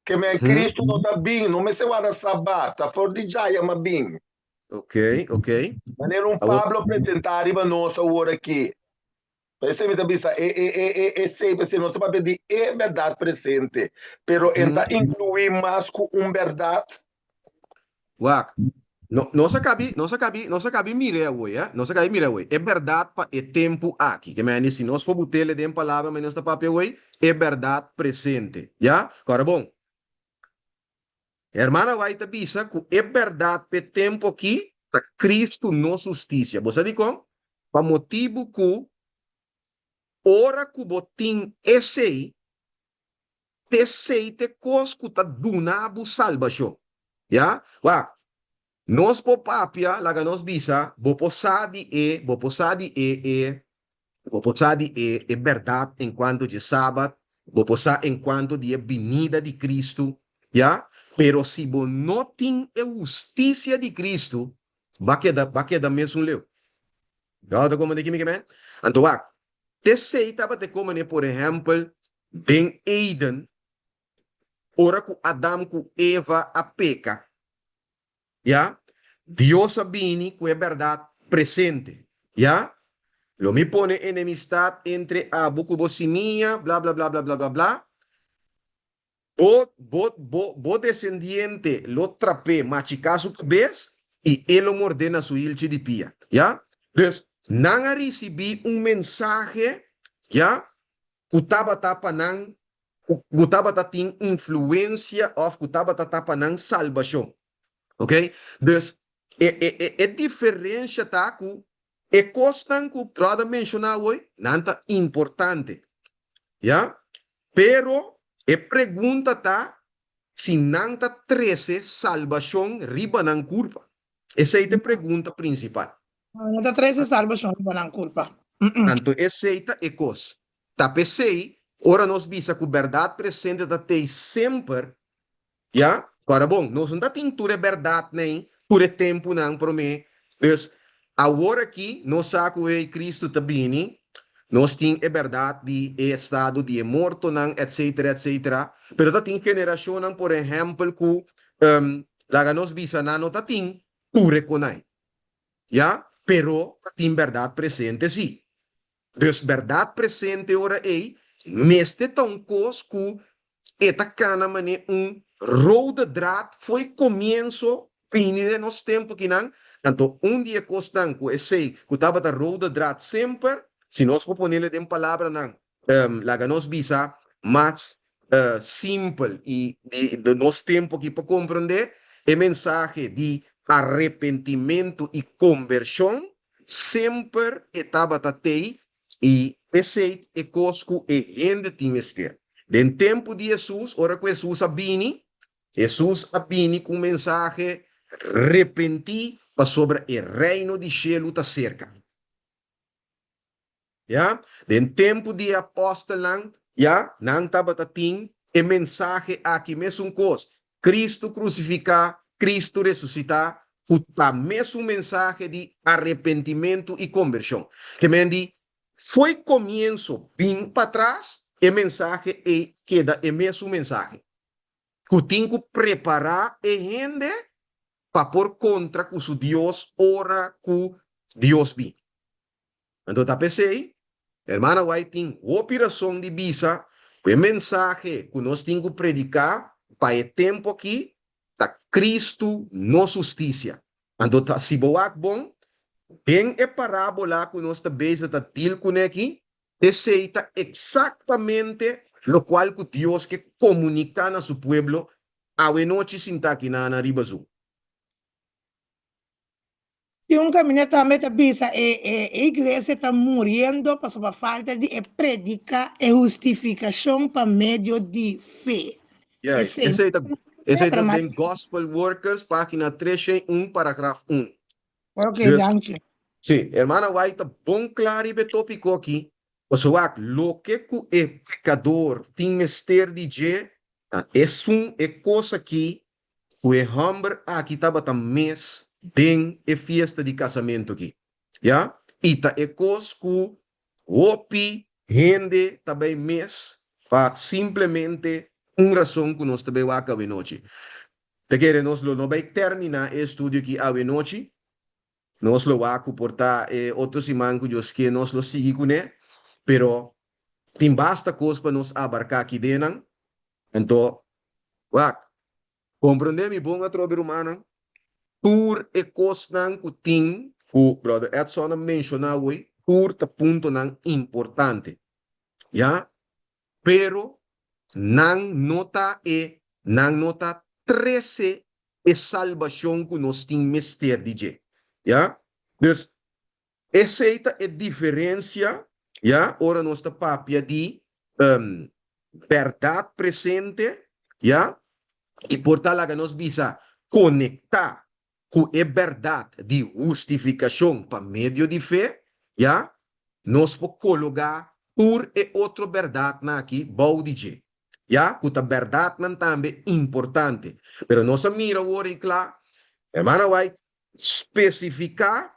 Ke men Kristu no ta bin, no mester warda Sabat, ta for di djaya ma bin. Ok, ok. Manera un Pablo presentá riba nos awor aki. P'esei mi ta bisa e e e e esei, p'esei nos ta papia di e bèrdat presente, pero en ta inkluí mas ku un bèrdat. Wak, no, nos a kabi, nos a kabi, nos a kabi mir'é awor, ya, nos a kabi mir'é awor. E bèrdat pa e tempu aki. Ke mende si nos por but'é den palabra manera nos ta papia awor, e bèrdat presente, ya. Kòrda bon, Hermana White ta bisa ku e bèrdat p'e tempu aki ta Kristu nos hustisia. Bo sa dikon? Pa motibu ku ora ku bo tin esei, T'esei t'e kos ku ta duna bo salbashon. Ya? Wak, nos por papia, laga nos bisa, bo por sa di e, bo por sa di e, e, bo por sa di e, e bèrdat enkuanto dje Sabat, bo por sa enkuanto di e binida di Kristu, ya? Pero si bo no tin e hustisia di Kristu, bo a keda, bo a keda mesun leu. Bo ta komprende ki mi ke men? Anto wak, T'esei tabata e komene, por ehèmpel, den Eden, ora ku Adam ku Eva a peka. Ya, Dios a bini ku e bèrdat presente. Ya, Lo mi pone enemistat entre abo ku bo simia, bla bla bla bla bla bla bla. Bo, bo, bo, bo desendiente lo trap'é machiká su kabes i e lo mord'é na su hilchi di pia. Ya? Dus, nan a risibí un mensahe, ya, ku tabata pa nan, ku, ku tabata tin influensia òf ku tabata ta pa nan salbashon. Oké? Dus, e, e, e, e diferensha ta ku e kosnan ku bròder menshoná awor, nan ta importante. Ya? Pero e pregunta ta si nan ta trese salbashon riba nan kurpa. Esei ta e pregunta prinsipal. No, no ta trese salbashon riba nan kurpa. Anto esei ta e kos. Ta p'esei ora nos bisa ku bèrdat presente ta tei semper, Ya, kòrda bon, nos no ta tin tur e bèrdatnan tur e tempunan promé. Dus, awor aki nos sa ku e Kristu ta bini, nos tin e bèrdat di e estado di e mortonan, etsetera, etsetera. Pero ta tin generashonnan, por ehèmpel, ku, laga nos bisa, nan no ta tin tur e konai. Ya? Pero ta tin bèrdat presente sí. Dus bèrdat presente ora ei mester ta un kos ku e ta kana manera un rode draad fo'i komienso bini den nos tempu kinan. Anto un di e kosnan ku esei ku tabata rode draad semper, si nos por ponele den palabranan laga nos bisa mas simpel i di nos tempu aki pa komprendé, e mensahe di arepentimentu i kombershon semper e tabata tei i esei ta e kos ku e hende tin mester. Den tempu di Hesus, ora ku Hesus a bini, Hesus a bini ku un mensahe, Repentí, pasobra e Reino di shelu ta serka. Ya, den tempu di e apòstelnan, ya, nan tabata tin e mensahe aki mesun kos, Kristu krusifiká, Kristu resusitá, ku ta mesun mensahe di arepentimentu i kombershon. Ke men di, fo'i komienso bin patras, e mensahe ei keda e mesun mensahe, ku tin ku prepará e hende pa por kontra ku su Dios ora ku Dios bin. Anto ta p'esei, Hermana White tin hopi rason di bisa ku e mensahe ku nos tin ku prediká pa e tempu akí ta Kristu nos hustisia. Anto ta si bo wak bon, den e parábola ku nos ta bezig ta deal kuné akí, esei ta eksaktamente lokual ku Dios ke komuniká na su pueblo awenochi sintá aki na riba Zoom. Tin un kaminda tambe ta bisa e e iglesia ta muriendo pasobra falta di e predika e hustifikashon pa medio di fe. Juist, Esei esei ta esei ta letra den Gospel Workers pagina 301 paragraf 1. Ok, Dus, danki. sí, hermana White ta bon kla riba e topiko aki. Pasobra wak, loke ku e pekador tin mester di dje ta esun e kos aki ku e hòmber aki tabata mes den e fiesta di kasamentu aki, ya, i ta e kos ku hopi hende ta bai mes pa simplemente un rason ku nos ta bai wak awenochi. Ta kere nos lo no bai terminá e estudio aki awenochi, nos lo wak ku por ta e otro siman ku Dios ke nos lo sigui kuné, pero tin basta kos pa nos abarká aki dennan, anto wak, Comprende mi bon atrobe rumannan, tur e cosnan cu tin cu brother Edson a menciona awey tur ta puntonan importante ya, pero nan no ta e nan no ta trece e salbacion cu nos tin mester di dje ya, dus Esei ta e diferencia, ya, ora nos ta papia di berdad presente, ya, y por ta laga nos bisa conecta cu e berdad di hustificacion pa medio di fe, ya, nos por cologa tur e otro berdadnan aki bou di dje, ya, cu ta berdadnan tambe importante. Pero nos a mira awor y cla, Hermana White Spesifiká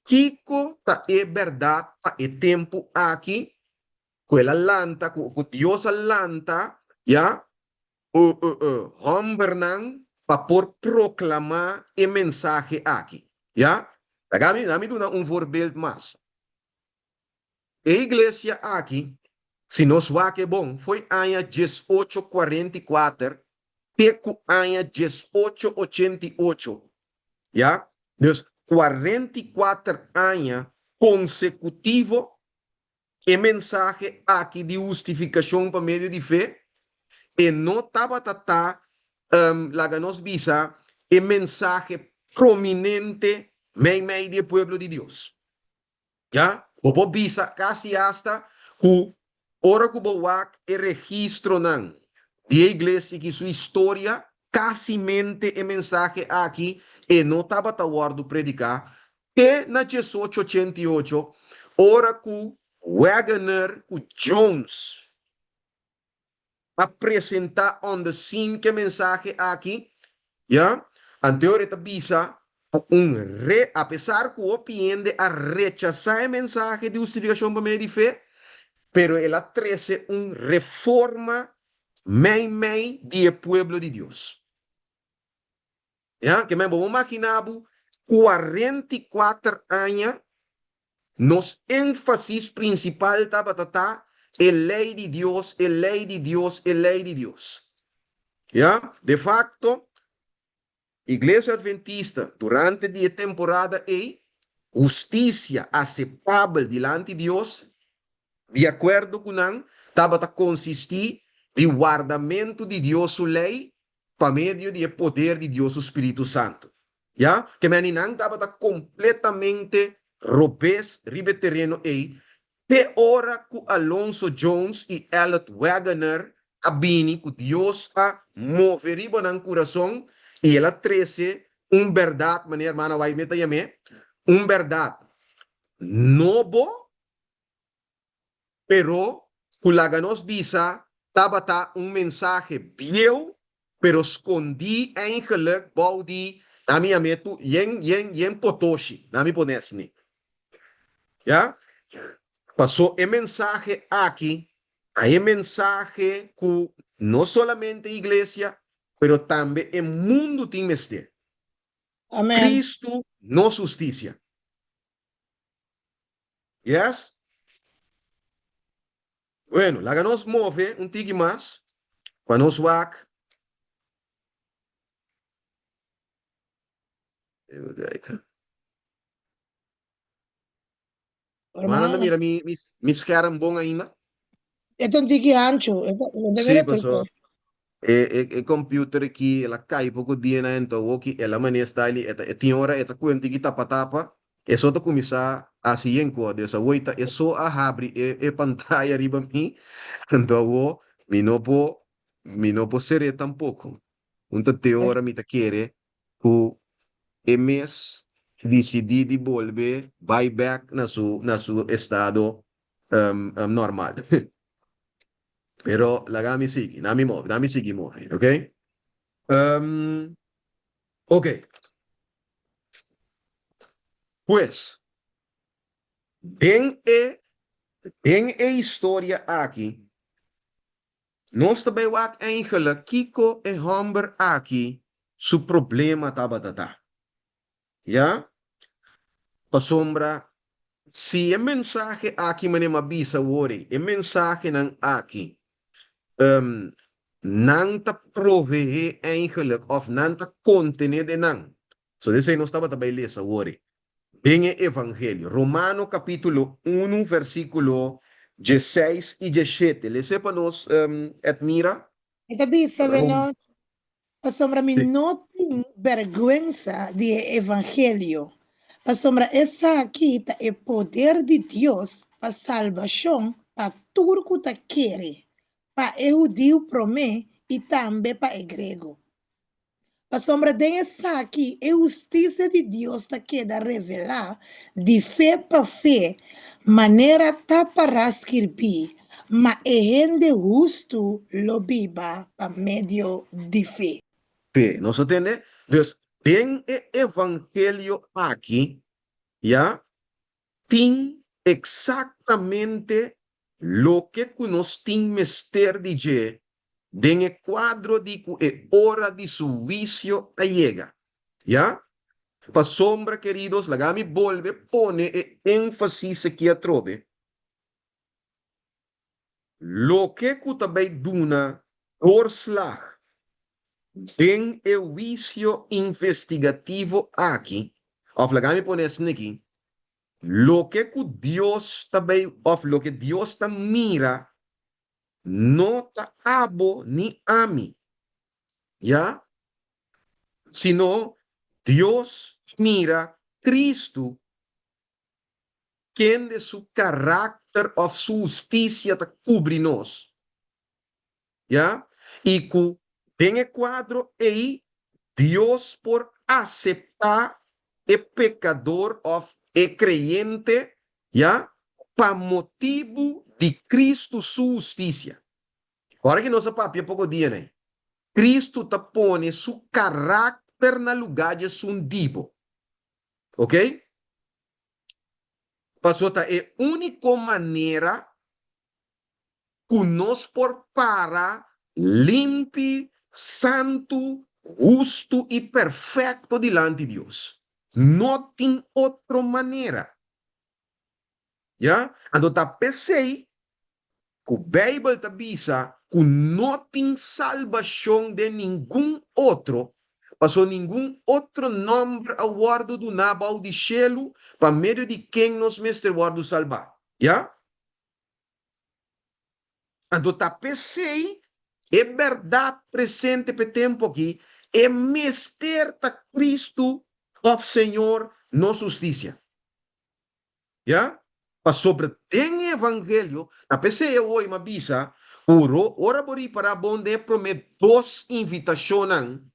kiko ta e bèrdat pa e tempu aki ku el a lanta, ku Dios a lanta, ya, hòmbernan pa por proklamá e mensahe aki, ya. Laga mi, mi duna un voorbeeld mas. E iglesia aki, si nos wak e bon, fo'i aña 1844 te ku aña 1888, ya, dus 44 aña konsekutivo, e mensahe aki di hustifikashon pa medio di fe, e no tabata ta, laga nos bisa, e mensahe prominente meimei di e pueblo di Dios. Ya, bo por bisa kasi asta ku ora ku bo wak e registronan di e iglesia ki su historia, kasimente e mensahe aki e no tabata wòrdu prediká te na 1888 ora ku Waggoner ku Jones a presenta on the scene ke mensahe aki, ya, anteor e ta bisa ku un re, apesar ku hopi hende a rechasa e mensahe di hustifikashon pa medio di fe, pero el a trese un reforma mei mei di e pueblo di Dios. Ya, ke men bo por makina bo 44 aña nos énfasis prinsipal tabata ta e lei di Dios, e lei di Dios, e lei di Dios. Ya, de facto, Iglesia Adventista durante di e temporada ei, hustisia aseptabel dilanti Dios, di akuerdo ku nan, tabata konsistí di wardamentu di Dios su lei pa medio di e poder di Dios su spiritu santu. Ya, ke meninan tabata kompletamente robes riba e tereno ei te ora ku Alonso Jones i Ellet Waggoner a bini ku Dios a move riba nan kurason i el a trese un bèrdat, manera hermana White ta yam'é, un bèrdat nobo. Pero ku laga nos bisa tabata un mensahe bieu pero skondí eigenlijk bou di nan mi yam'é tu yen yen yen potoshi, nan mi pone asina. Ya? Paso e mensahe aki ta e mensahe ku no solamente iglesia pero tambe e mundu tin mester. Amen. Kristu nos hustisia. Yes? Bueno, laga nos move un tiki mas pa nos wak. Even kijken. Hermana, Hermana, mira mi, mi, mi scherm bon ainda? E ta un tiki hanchu. E ta, e ta Sí, mira tur paso kos. e, e, e computer aki, el a kai poko dia na ento awoki, el a manera style, e ta, e tin ora e ta kue un tiki tapa tapa, e so ta kuminsá hasi yen kos, dus awo e ta, e so a habri e, e pantaya riba mi, anto awo mi no por, mi no por ser'é tampoko. Un ta te ora mi ta kere ku e mes disidí di bolbe bai bèk na su, na su estado normal. Pero laga mi sigui, na mi move, na mi sigui move, ok? Ok. Pues, den e, den e historia aki, nos ta bai wak eigenlijk kiko e hòmber aki su problema tabata ta. Ya? Pasobra si e mensahe aki manera mi a bisa awor ei, e mensahenan aki, nan ta proveé eigenlijk òf nan ta kontené den nan. So esei nos tabata bai lesa awor ei den e Evangelio. Romano kapítulo unu versíkulo diesseis i diesshete. Les'é pa nos, Edmira. E ta bisa, Bueno, Pasobra mi no tin bèrgwensa di e evangelio, pasobra esaki ta e poder di Dios pa salbashon pa tur ku ta kere, pa e hudiu promé i tambe pa e grego. Pasobra den esaki e hustisia di Dios ta keda revelá di fe pa fe, manera ta pará skirbí, Ma e hende hustu lo biba pa medio di fe. Fe. Nos a tende? Dus, den e evangelio aki, ya, tin eksaktamente loke ku nos tin mester di dje den e kuadro di ku e ora di su huisio a yega. Ya? Pasobra, keridos, laga mi bolbe pone e énfasis aki atrobe. Loke ku ta bai duna doorslag den e huisio investigativo aki, òf laga mi pone asina aki, loke ku Dios ta bai òf loke Dios ta mira no ta abo ni ami, ya, sino Dios ta mira Kristu Kende su karakter òf su hustisia ta kubri nos, ya, i ku den e kuadro ei Dios por aseptá e pekador òf e kreyente, ya, pa motibu di Kristu su hustisia. Ora ki nos a papia poko dianan, Kristu ta pone su karakter na lugá di esun di bo. Oke? Pasobra ta e úniko manera ku nos por para limpi, santu, hustu i perfekto dilanti Dios. No tin otro manera. Ya? Anto ta p'esei ku Beibel ta bisa ku no tin salbashon den ningun otro, pasobra ningun otro nòmber a wòrdu duná bou di shelu pa medio di ken nos mester wòrdu salbá. Ya? Anto ta p'esei e bèrdat presente p'e tempu akí, e mester ta Kristu òf Señor nos hustisia. Ya? Pasobra den e evangelio, ta p'esei awor mi a bisa ku ora bo ripará bon den e promé dos invitashonnan,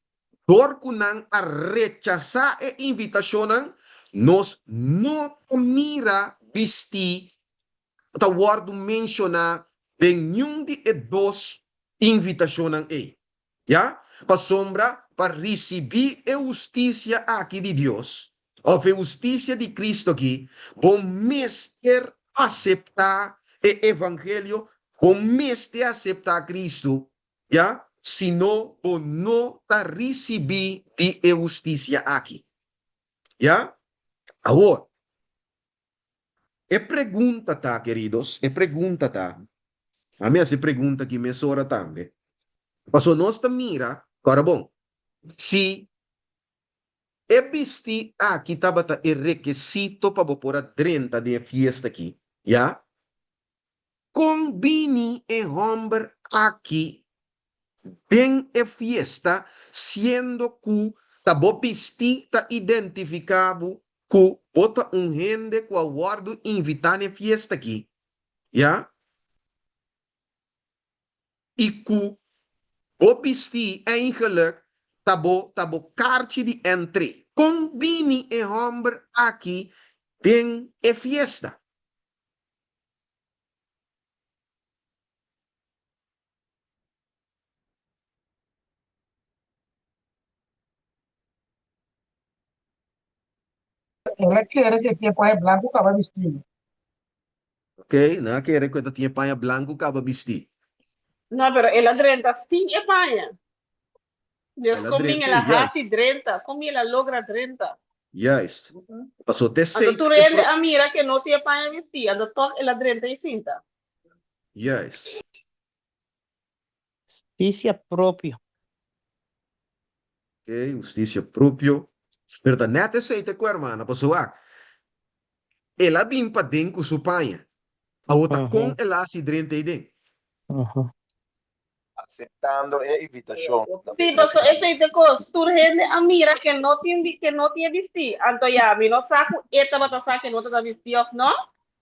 dor ku nan a rechasá e invitashonnan, nos no ta mira bistí ta wòrdu menshoná den niun di e dos invitashonnan ei. Ya, pasobra pa risibí e hustisia aki di Dios, òf e hustisia di Cristo aki, bo mester aseptá e evangelio, bo mester aseptá Cristo, ya, sino bo no ta risibí di e hustisia aki. Ya, awor. E pregunta ta, keridos, e pregunta ta, ami hasi e pregunta aki mesora tambe, pasobra nos ta mira, ora bon, si e bistí aki tabata e rekesito pa bo por a drenta den e fiesta aki, ya, Kon bini e hòmber aki den e fiesta siendo ku ta bo bistí ta identifiká bo ku bo ta un hende ku a wòrdu invitá na e fiesta aki, ya? I ku bo bistí eigenlijk ta bo ta bo karchi di entré. Kon bini e hòmber aki den e fiesta? El a kere ku e tin e paña blanku kaba bistí. Ok, nan a kere ku e ta tin e paña blanku kaba bistí. No, pero el a drenta sin e paña. Dios, El a kon drenta, bin sí, el a hasi juist. drenta? Kon bin el a logra drenta? Juist. Paso te Anto sei tur e hende pro... a mira ke no tin e paña bistí, anto tòg el a drenta i sinta. Juist. Hustisia propio. Ok, hustisia propio. Pero ta nèt esei ta ku hermana, paso wak, el a bin paden ku su paña. Awor ta kon el a hasi drenta ei den? Aceptando e invitacion. Sí, paso esei ta cos. Tur hende a mira ke no tin ke no tin e bistí. Anto ya, mi no sa ku e tabata sa ke no ta bistí of no,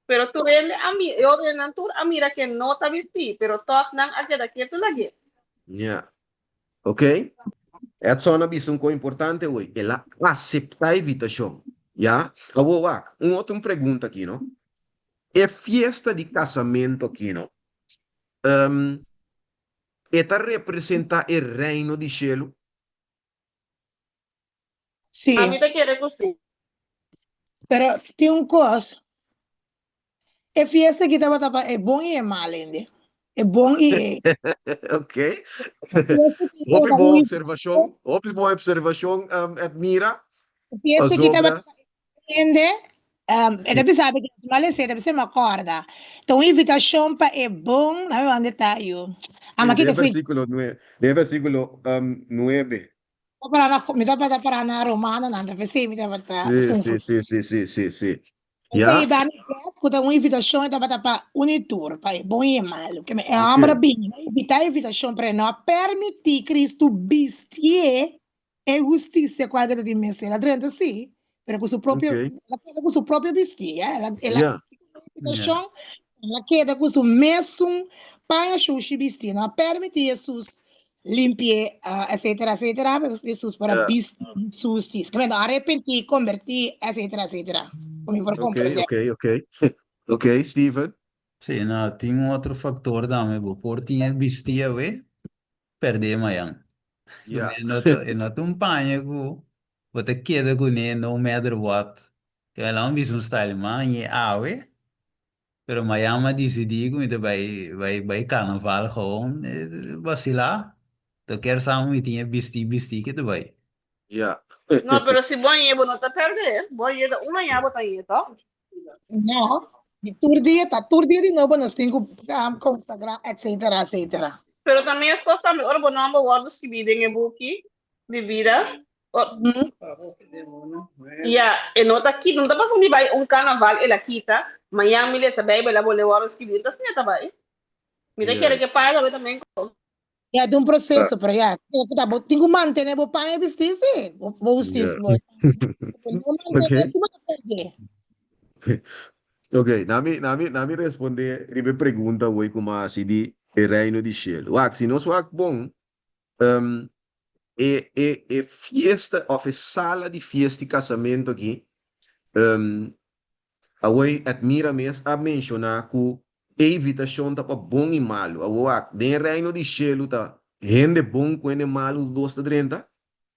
pero tur hende a mira, e otro hendenan tur a mira ke no ta bistí, pero tòg nan a keda ketu lag'é. Ya. Ok. Edson a bisa un kos importante hoy. El a aseptá e invitashon. Ya. Awor wak, un otro un pregunta aki no. E fiesta di kasamentu aki no, E ta representá e Reino di shelu? Sí. Ami ta kere ku sí. Pero tin un kos, e fiesta aki tabata pa e bon i e mal hende. E bon i e. Ok. Hopi bon observashon, hopi bon observashon, Edmira. E fiesta aki tabata pa Hende, e ta bisa mi Dios mal esei, ta bisa mi acorda. Ta un invitacion pa e bon, dame wak unda ta yu. Ama Den kita fui. versículo nue, den versículo nuebe. Ta para na, mi tabata para na Romanonan, ta p'esei mi tabata Sí, sí, sí, sí, sí, sí, sí. Esei Ya. ba mi bek ku ta un invitacion e tabata pa un i tur, pa e bon i e malu. Ke e homber a Ok. bini, a invita e invitacion, pero e no a permiti Cristo bistié E hustisia ku algu ta tin mester. El a drenta sí, pero ku su propio, Ok. el a keda ku su propio bistí, eh. El a, el a Ja. invitashon, el a keda ku su mesun paña shushi bistí. No a permití Hesus limpi'é, ah, etcétera, etcétera, pero Hesus por a Ja. bisti su hustisia. Ke men arepentí, kombertí, etcétera, etcétera. Ku mi por Ok, komprendé. ok, ok. Ok, Steven. Sí, no, tin un otro factor tambe. Bo por tin e bistí awe, perdé mayan. Ja. E no ta, e no ta un paña ku bo ta keda kuné no matter what. Ke la un bisa un style man i awe, pero mayan m'a disidí ku mi ta bai bai bai karnaval gewoon basilá. Toker sa mi tin e bistí bistí ke ta bai. Ya. No, pero si bo aña bo no ta perde. Bo aña ta un aña bo ta aña, toch? No, di tur dia ta tur dia di nobo nos tin ku um, konsagrá, etcétera, etcétera. Pero también es cos tambe ora bo nomber wordo skibí den e buki di vida. O, Mm. ya, e no ta kita, no ta pasobra mi bai un carnaval el a kita, mañan mi lesa Bijbel a bolbe wordo skibí, no ta asina ta bai. Mi ta kere ke Yes. paga tambe también. Ya, ta un proceso, pero ya, ku ta bo tin ku mantené bo paña bistí, sí, bo bo bistí, Ya. bo bo no mantené Ok. si bo ta pèrdè. Ok, na mi, na mi, na mi respondé riba e pregunta awor ku mi a hasi di e reino di shelu. Wak, si nos wak bon, um, e, e, e fiesta òf e sala di fiesta di kasamentu aki, um, Awor Edmira mes a menshoná ku e invitashon ta pa bon i malu. Awor wak, den e Reino di shelu ta hende bon ku hende malu dos ta drenta?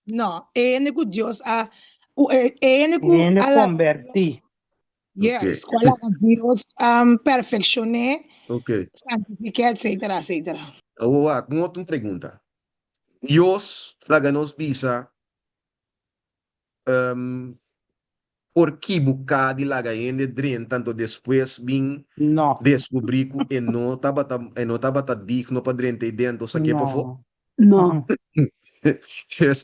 No, e hende ku Dios a, ku e e hende ku Hende a laga kombertí. Yes, Oké. ku a laga Dios um, perfekshon'é, Oké. santifik'é, etsetera, etsetera. Awor wak, un otro pregunta. Dios laga nos bisa um, por kibuká di laga hende drenta anto despues bin No. deskubrí ku e no tabata e no tabata digno pa drenta ei den anto sak'é pafó? No. No.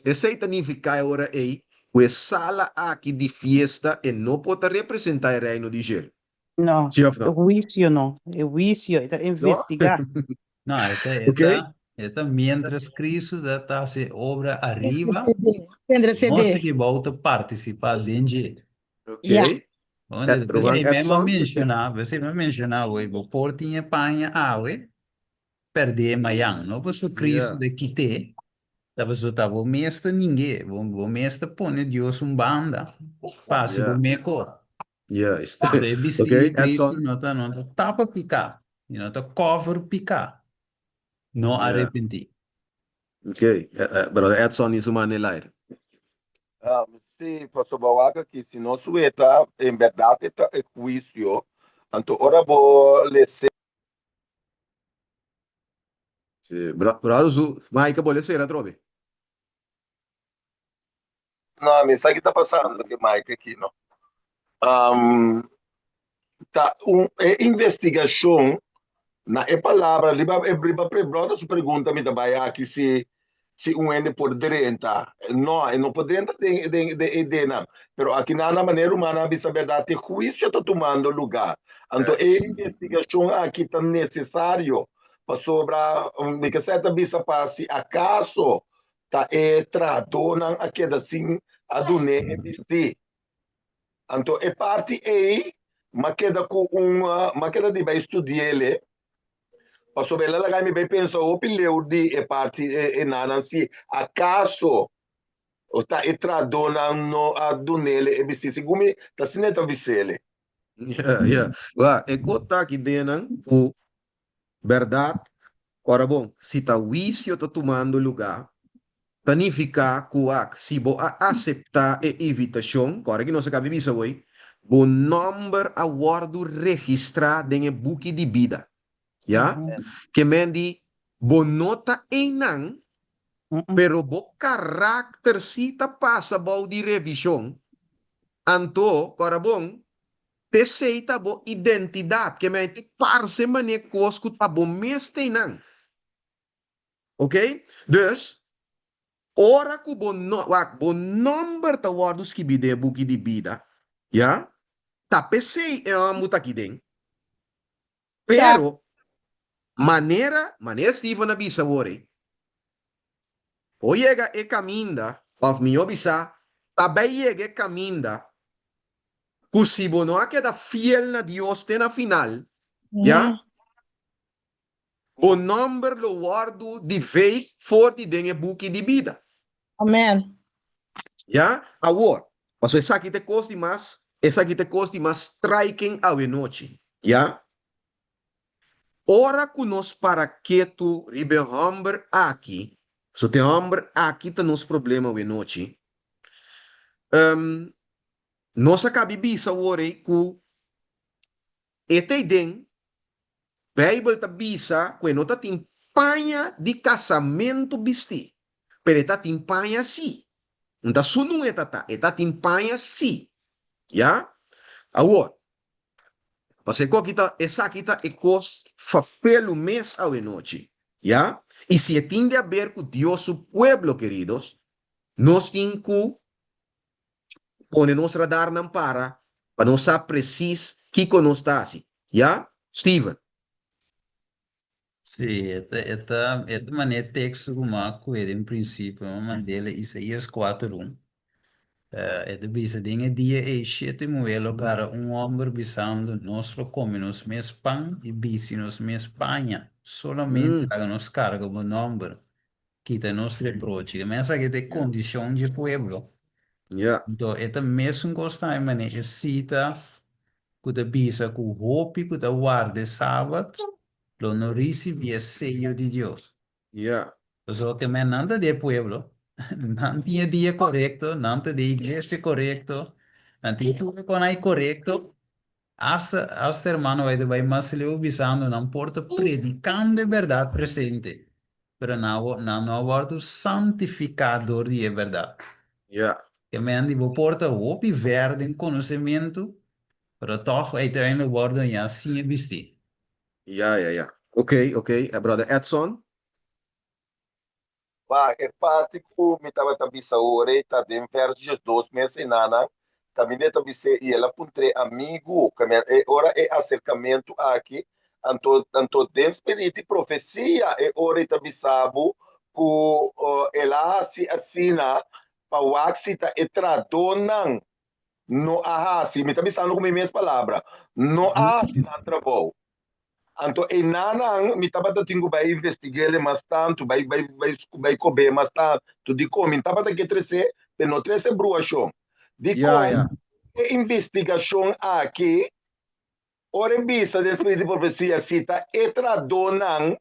Esei ta nifiká e ora ei ku e sala aki di fiesta e no por ta representá e Reino di shelu. No. Sí òf E no? huisio no. E huisio, e ta No? investigá. No, e ta, e Ok? ta, e ta mientras Cristo ta, ta hasi obra ariba, Interceder. nos aki bou ta participá den dje. Ok. Ja. Bon, Eh, Ruman p'esei mi a Edson? menshoná, p'esei mi a menshoná hoy, bo por tin e paña awe, pèrd'é mayan. No pasobra Cristo Ja. ta kit'é, ta pasobra ta bo mes ta ning'é, bo, bo mes ta pone Dios un banda pa hasi bo Ja. mekor. Juist. Anto e bistí Ok, di Cristo Edson? no ta, no ta tapa piká, i no ta cover piká. No Ja. arepentí. Ok, eh, eh, brother Edson y su man el aire. Um, sí, pasobra wak aki, si nos weta, en berdad e ta e huisio, anto ora bo lese. Sí, bro, brother su, Mike, bo le cera atrobe. No, mi sa ki ta pasando ku Mike aki, no. Um, ta un e investigashon na e palabra riba e riba pre brother su pregunta mi ta bai aki si si un hende por drenta. No, e no por drenta den den den e denan. Pero aki na na manera humana a bisa berdad e huisio ta tumando lugar. Anto e Yes. investigashon aki ta nesesario pasobra mi ke sa ta bisa pa si akaso Ta e trahadónan a keda sin a dun'é e bistí. Anto e parti ei m'a keda ku un, m'a keda di bai studi'el, pasobra el a laga mi bai pensa hopi leu di e parti e nanan si akaso ta e trahadónan no a dun'el e bistí. Segun mi ta asina e ta bis'el. Ya, ya. Wak, e kos ta aki den nan ku Bèrdat? Ora bon, si ta huisio ta tumando lugá, ta nifiká ku wak, si bo a aseptá e invitashon, kòrda ki nos a kabi bisa awor, bo nòmber a wòrdu registrá den e buki di bida. Ya? Ke men di, bo no ta einan, pero bo karakter sí ta pasa bou di revishon. Anto, kòrda bon, P'esei ta bo identidat, ke mei ta parse manera kos ku ta bo mes teinan. Ok? Dus, ora ku bo no, wak, bo nòmber ta wòrdu skibí den e buki di bida, ya, ta p'esei e hòmber ta aki den. Pero, manera, manera Steven a bisa awor ei, bo yega e kaminda, òf mihó bisá, ta bai yega e kaminda ku si bo no a keda fiel na Dios te na final, ya, bo nòmber lo wòrdu di veeg for di den e buki di bida. Amen. Ya, awor, pasobra esaki ta e kos di mas, esaki ta e kos di mas striking awenochi, ya. Ora ku nos para ketu riba e hòmber aki, pasobra ta e hòmber aki ta nos problema awenochi, um, nos a kabi bisa awor ei ku e ta ei den Bijbel ta bisa ku e no ta tin paña di kasamentu bistí, pero e ta tin paña sí. Nta sunu e ta ta. E ta tin paña sí. Ya? Awor, pasobra e koki ta, esaki ta e kos fafelu mes awenochi. Ya? I si e tin di haber ku Dios su pueblo, keridos, nos tin ku pone nos radarnan para pa nos sa presis kiko nos ta hasi. Ya? Steven. Sí, e ta, e ta, e ta manera teksto ku mi a kue den prinsipio, mi a mand'el Isaías 4:1. E ta bisa, Den e dia ei shete muhé lo gara un hòmber bisando, Nos lo kome nos mes pan i bisti nos mes paña, solamente laga nos karga bo nòmber, kita nos reproche. E mes aki ta e kondishon dje pueblo. Anto e ta mesun kos tambe manera e sita ku ta bisa ku hopi ku ta warda e sabat lo no risibí e seyo di Dios. Pasobra ke men nan ta di e pueblo, nan tin e dia korekto, nan ta di e iglesia korekto, nan tin tur e konai korekto. Asta, asta hermano bai ta bai mas leu bisando nan por ta predikando e bèrdat presente, pero nan a nan no a wòrdu santifiká dor di e bèrdat. Ke men di bo por ta hopi vèr den konosementu, pero tòg uiteindelijk wòrdu hañá sin e bistí. Ya, ya, ya. Ok, ok. Brother Edson? Pa e parti ku mi tabata bisa ora ei ta den verso 12 mes enanan, kaminda e ta bis'é i el a puntr'é, Amigu, kaminda e ora e aserkamentu aki, anto anto den spiritu di profesia e ora ei ta bisa bo ku el a hasi asina pa wak si ta e tradónan no a hasi, mi ta bisando ku mi mes palabra, no a hasi nan trabou. Anto einanan mi tabata tin ku bai investig'é mas tantu, bai bai bai bai kob'é mas tantu. Dikon? Mi tabata ke tres'é, pero no trese bruashon. Ya, Dikon ya. e investigashon aki, ora e bisa den spiritu di profesia, si ta e tradónan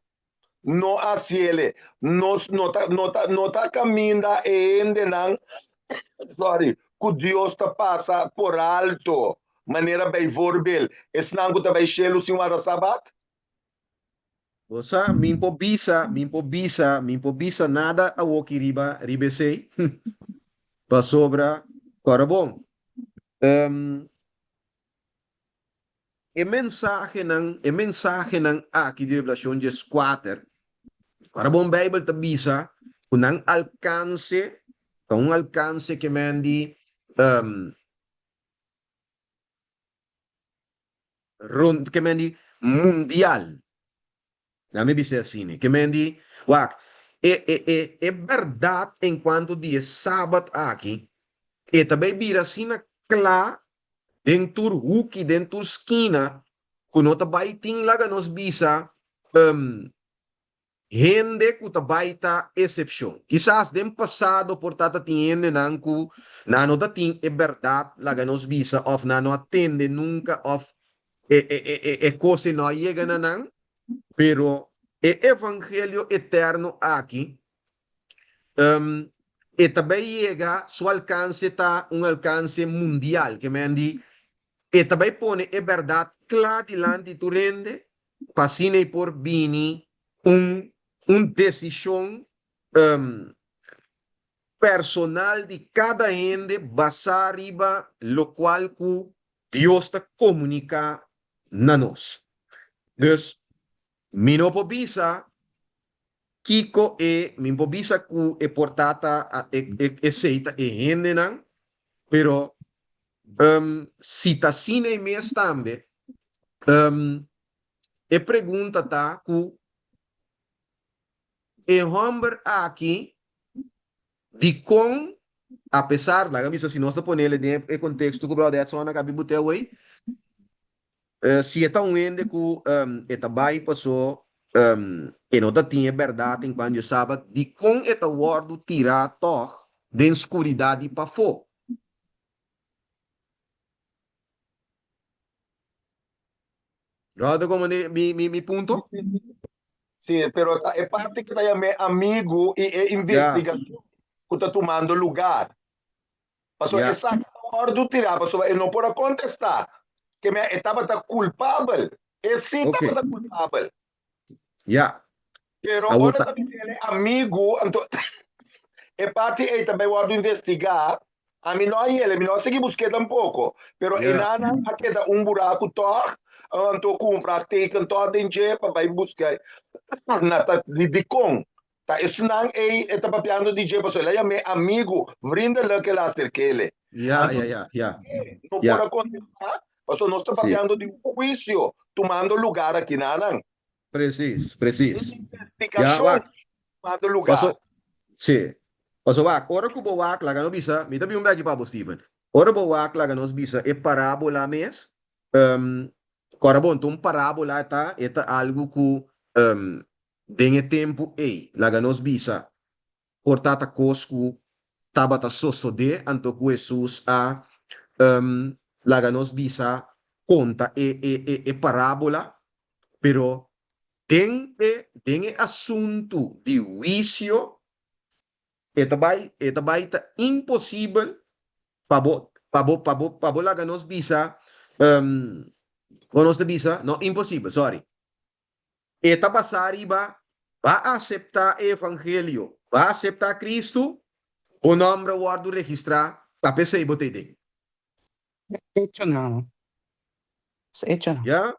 no hasiele, nos no ta no ta no ta kaminda e hendenan, sorry, ku Dios ta pasa por alto, manera bijvoorbeeld esnan ku ta bai shelu sin warda sabat? Bo sa, mi por bisa, mi por bisa, mi por bisa nada awoki riba riba esei, pasobra, kòrda bon, E mensahenan, e mensahenan aki di Revelacion 14, ora bon Bijbel ta bisa cu nan alcance ta un alcance ke men di um, rond, ke men di mundial. Laat mi bis'é asina, ke men di, wak, e, e, e, e bèrdat en kuanto di e Sabat aki, e ta bai bira asina kla den tur huki, den tur skina, ku no ta bai tin laga nos bisa, hende ku ta bai ta esepshon. Kisas den pasado por ta ta tin hendenan ku nan no ta tin e bèrdat, laga nos bisa, òf nan no a tende nunka, òf e, e, e, e, e kos ei no a yega na nan, pero e evangelio eterno aki, um, e ta bai yega, su alkanse ta un alkanse mundial, ke men di, e ta bai pone e bèrdat kla dilanti tur hende, pa asina ei por bini un, un desishon, um, personal di kada hende basá riba lokual ku Dios ta komuniká na nos. Dus, mi no por bisa kiko e, mi por bisa ku e por ta ta esei ta e hendenan, pero si ta asina e mes tambe, e pregunta ta ku e hòmber aki Dikon, apesar, laga bisa si nos ta ponele den e konteksto ku Brother Edson a kabi bute awey, si e ta un hende ku e ta bai paso e no ta tin e bèrdat en kuantu e sabat, dikon e ta wòrdu tirá tòg den skuridat di pafó? Brother, komo mi mi mi punto? Sí, pero ta e parti ku ta yam'é amigu i e investigashon ku ta tumando lugar. Pasobra esaki ta wòrdu tirá pasobra e no por a kontestá ke mea e tabata kulpabel. E sí tabata kulpabel. Ya. Pero ora ta bisa el e amigu, anto. E parti ei ta bai wòrdu investigá. Ami no a yele, mi no a sigui busk'é tampoko. Pero Ja. enanan a keda un buraku tòg, anto ku un vraagteken tòg den dje pa bai buska na ta di dikon ta esnan ei e ta papiando di dje, pasobra el a yam'é amigu, vriendelijk el a aserk'é. Ja, Anto ja, ja, ja. no Ja. por a kontestá, pasobra nos ta Sí. papiando di un huisio tumando lugar akinanan. Precies, precies. Un Ja, investigashon wak. tumando lugar. Paso, sí. Paso wak, ora ku bo wak laga nos bisa, mi ta bin un beki pa bo Steven. Ora bo wak laga nos bisa e parábola mes, um, kòrda bon, ta un parábola e ta, e ta algu ku um, den e tempu ei, laga nos bisa, Por ta ta kos ku tabata sosodé anto ku Hesus a laga nos bisa konta e e parábola, pero den e den e asuntu di huisio e ta bai e ta bai ta imposibel pa bo pa bo pa bo pa bo laga nos bisa kon nos ta bisa no imposibel sorry E ta basá riba, Ba aseptá e evangelio, ba aseptá Cristo, bo nòmber a wòrdu registrá, ta p'esei bo ta ei den. Echonan. Echonan. Ya?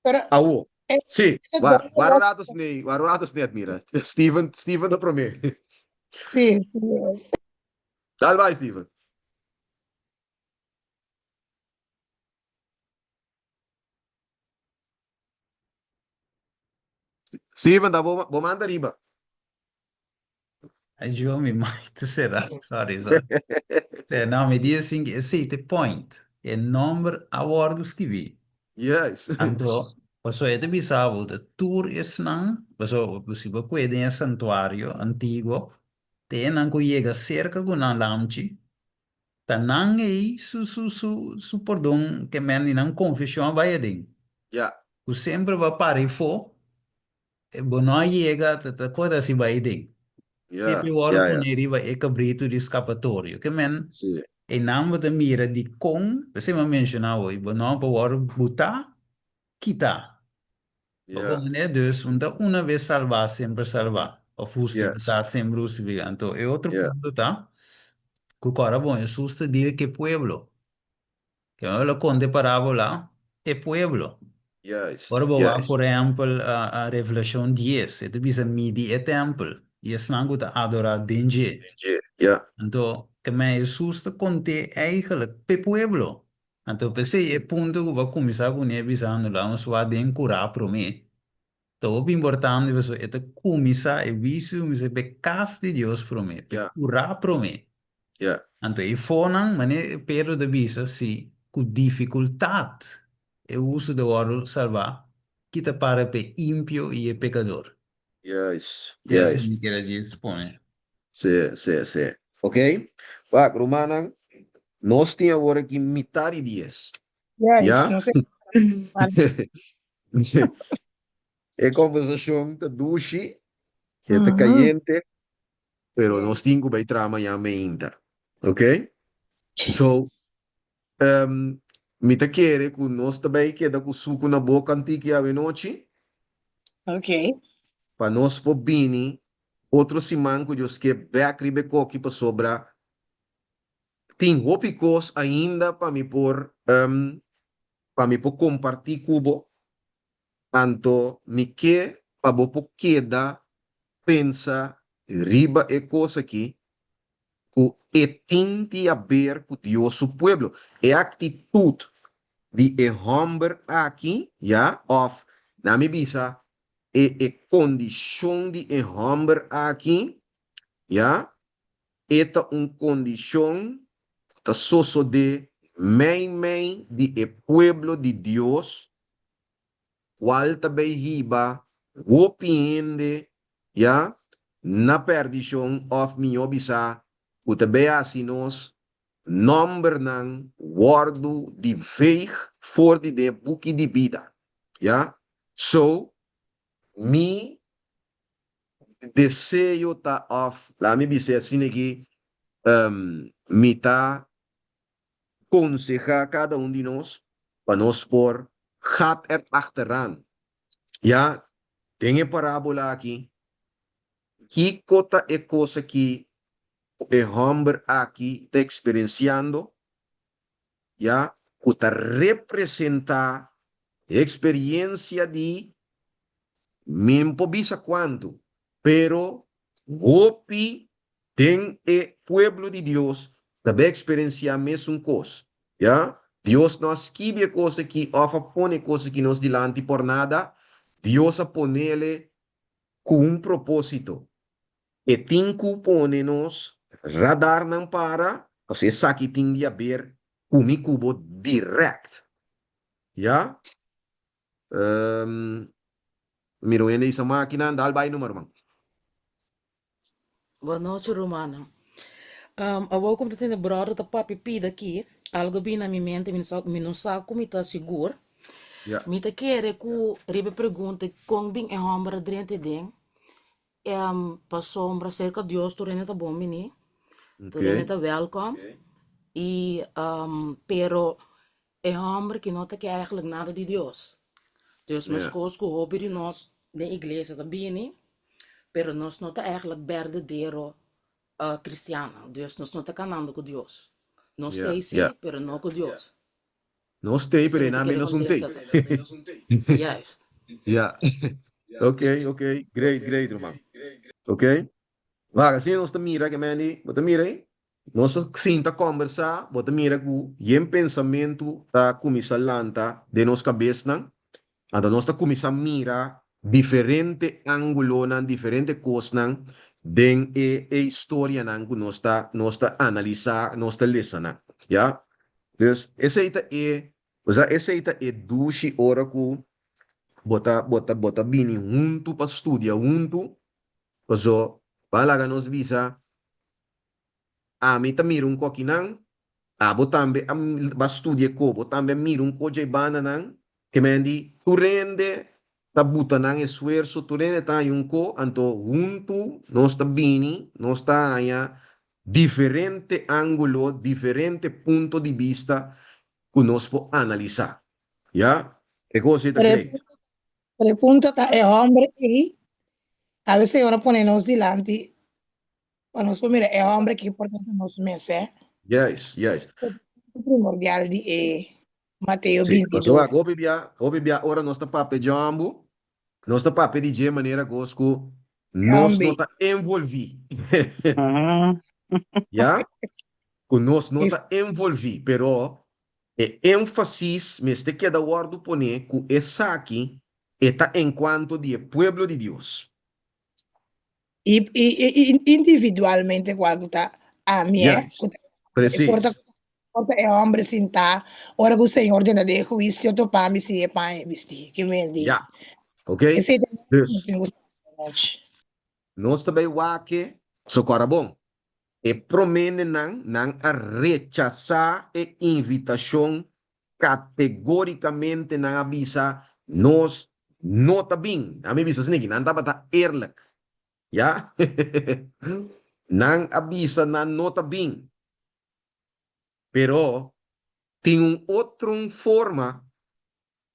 Pero Awo. e Sí, e war, doño war un wòrdu. rato snei, war un rato snei Admira. Steven, Steven ta promé. Sí, sí. Dal bai, Steven. Steven, ta bo, bo manda riba. Ay, yo, mi mic ta cerrá. Sorry, sorry. Sí, no, mi di así, esei ta e point. E nomber a wòrdu skibí. Yes. Anto, paso e ta bisa bo ta tur esnan, paso si bo kue den e santuario antiguo, te enan ku yega serka ku nan lamchi, Ta nan ei su su su su pordon ke men di nan konfeshon a bai aden. Ja. Ku semper bo a para efo, bo no a yega ta ta kos asi bai aden. Ja, Te pe wòrdu ja, ja. pone riba e kabritu di skapatorio. Ke men Si. einan bo ta mira dikon, p'esei mi a menshoná hoy, bo no por wòrdu butá, kitá. Bo Ja. comprende? Dus un ta una vez salvá, semper salvá. Of Yes. hustificá, semper hustificá. Anto e otro Ja. punto ta ku kòrda bon, Hesus ta dil ku e pueblo. Ke ora el a konta e parábola, e pueblo. Juist, Ora bo wak juist. por ehèmpel Revelashon dies, e ta bisa midi e tèmpel i esnan ku ta adorá den dje. Den dje, ja. Anto, ke men Hesus ta kont'é eigenlijk p'e pueblo. Anto p'esei e punto ku bo a kuminsá kuné bisando laga nos wak den kurá promé ta hopi importante pasobra e ta kuminsá e huisio kuminsá p'e kas di Dios promé, p'e Ya. kurá promé. Ya. Anto e fonan, manera Pedro ta bisa, si ku difikultat e hustu ta wòrdu salbá, ki ta para p'e impio i e pekador? Juist, Esei juist. mi kier a djis pone. Sí, sí, sí. Ok. Wak, rumannan, nos tin awor aki mitad di dies. Juist, Ya? nos e E conversacion ta dushi, e ta Ujú. cayente, pero Sí. nos tin cu bay traha mañan meinta. Ok? So, um, mi ta kere cu nos ta bay keda cu sucu na boca antiki awenochi, Ok. pa nos por bini otro siman ku Dios ke bek riba e koki pasobra tin hopi kos ainda pa mi por pa mi por kompartí ku bo, anto mi ke pa bo por keda pensa riba e kos aki ku e tin di haber ku Dios su pueblo. E aktitut di e hòmber aki, ya, òf na mi bisa e e kondishon di e hòmber aki, ya, e ta un kondishon ku ta sosodé meimei di e pueblo di Dios, kual ta bay hiba hopi hende, ya, na pèrdishon, òf mihó bisá, ku ta bay hasi nos nòmbernan wòrdu di veeg for di den e buki di bida. Ya. So, mi deseo ta òf, laga mi bis'é asina aki, mi ta konsehá kada un di nos pa nos por gaat er achteraan. Ya, den e parábola aki, kiko ta e kos aki? ku e hòmber aki ta eksperensiando, ya, ku ta representá e eksperiensia di, mi no por bisa kuantu, pero hopi den e pueblo di Dios ta bai eksperensiá mesun kos, ya. Dios no a skibi e kos aki òf a pone e kos aki nos dilanti por nada, Dios a ponele ku un propósito. E tin ku pone nos radarnan para, pasobra esaki tin di haber ku mi ku bo dirèkt. Ya? Mira un hende isa makinan, dal bai numa ruman. Bon nochi rumannan. Awor ku mi ta tende bròder ta papia pida aki, algu a bini na mi mente, mi no sa, mi no sa ku mi ta sigur. Ya. Mi ta kere ku riba e pregunta kon bin e hòmber a drenta den, Pasobra serka Dios tur hende ta bon bini, tur hende ta wèlkòm, i pero e hòmber ki no ta ke eigentlik nada di Dios. Dus meskos ku hopi di nos den iglesia ta bini, pero nos no ta eigentlik berdadero kristiannan, dus nos no ta kanando ku Dios. Nos ta ei si, pero no ku Dios. Nos tei, Esei pero mi ta einan kere nos un tei. kontesta. Juist. Ja. Ok, ok. Great, great, ruman. Ok. Wak, asina nos ta mira ke Mandy, bo ta mira ei? Nos ta sinta kòmbersá, bo ta mira ku yen pensamentu ta kuminsá lanta den nos kabesnan. Anto nos ta kuminsá mira diferente ángulonan, diferente kosnan den e e historianan ku nos ta nos ta analisá, nos ta lesa nan. Ya. Dus esei ta e, osea esei ta e dushi ora ku bo ta bo ta bo ta bini huntu pa studia huntu, paso ban laga nos bisa ami ta mira un kokinan, abo tambe a ba studia e ko, bo tambe a mira un ko dje bandanan, ke men di tur hende ta buta nan esfuerso, tur hende ta haña un ko, anto huntu nos ta bini, nos ta haña diferente ángulo, diferente punto di bista ku nos por analisá. Ya? E kos ei ta Pero e great. pero e punto ta e hòmber ei, a veces Señor a pone nos dilanti pa nos por mira e hòmber aki por ta nos mes, eh. Juist, juist. Primordial di e Mateo Sí, pasobra 22. hopi bia, hopi bia ora nos ta papia djòmbu, Nos ta papia di dje manera kos ku nos no Kambi. ta envolví. Ya? Ku nos no ta envolví, pero e énfasis mester keda wòrdu poné ku esaki e ta enkuanto di e pueblo di Dios. I, i, i, individualmente kual ku ta ami, eh, ku Juist. ta e porta Presis. porta e hombre sintá, ora ku Señor dentro de huisio topa mi si e paña bistí. Ke men di. Ya. Ok? Esei ta Dus, tin ku sa anochi. nos ta bai wak so kòrda bon. E promenenan nan a rechasá e invitashon kategórikamente nan a bisa nos no ta bin. Nan mi bisa asina aki, nan tabata eerlijk. Ya? Nan a bisa nan no ta bin. Pero tin un otro un forma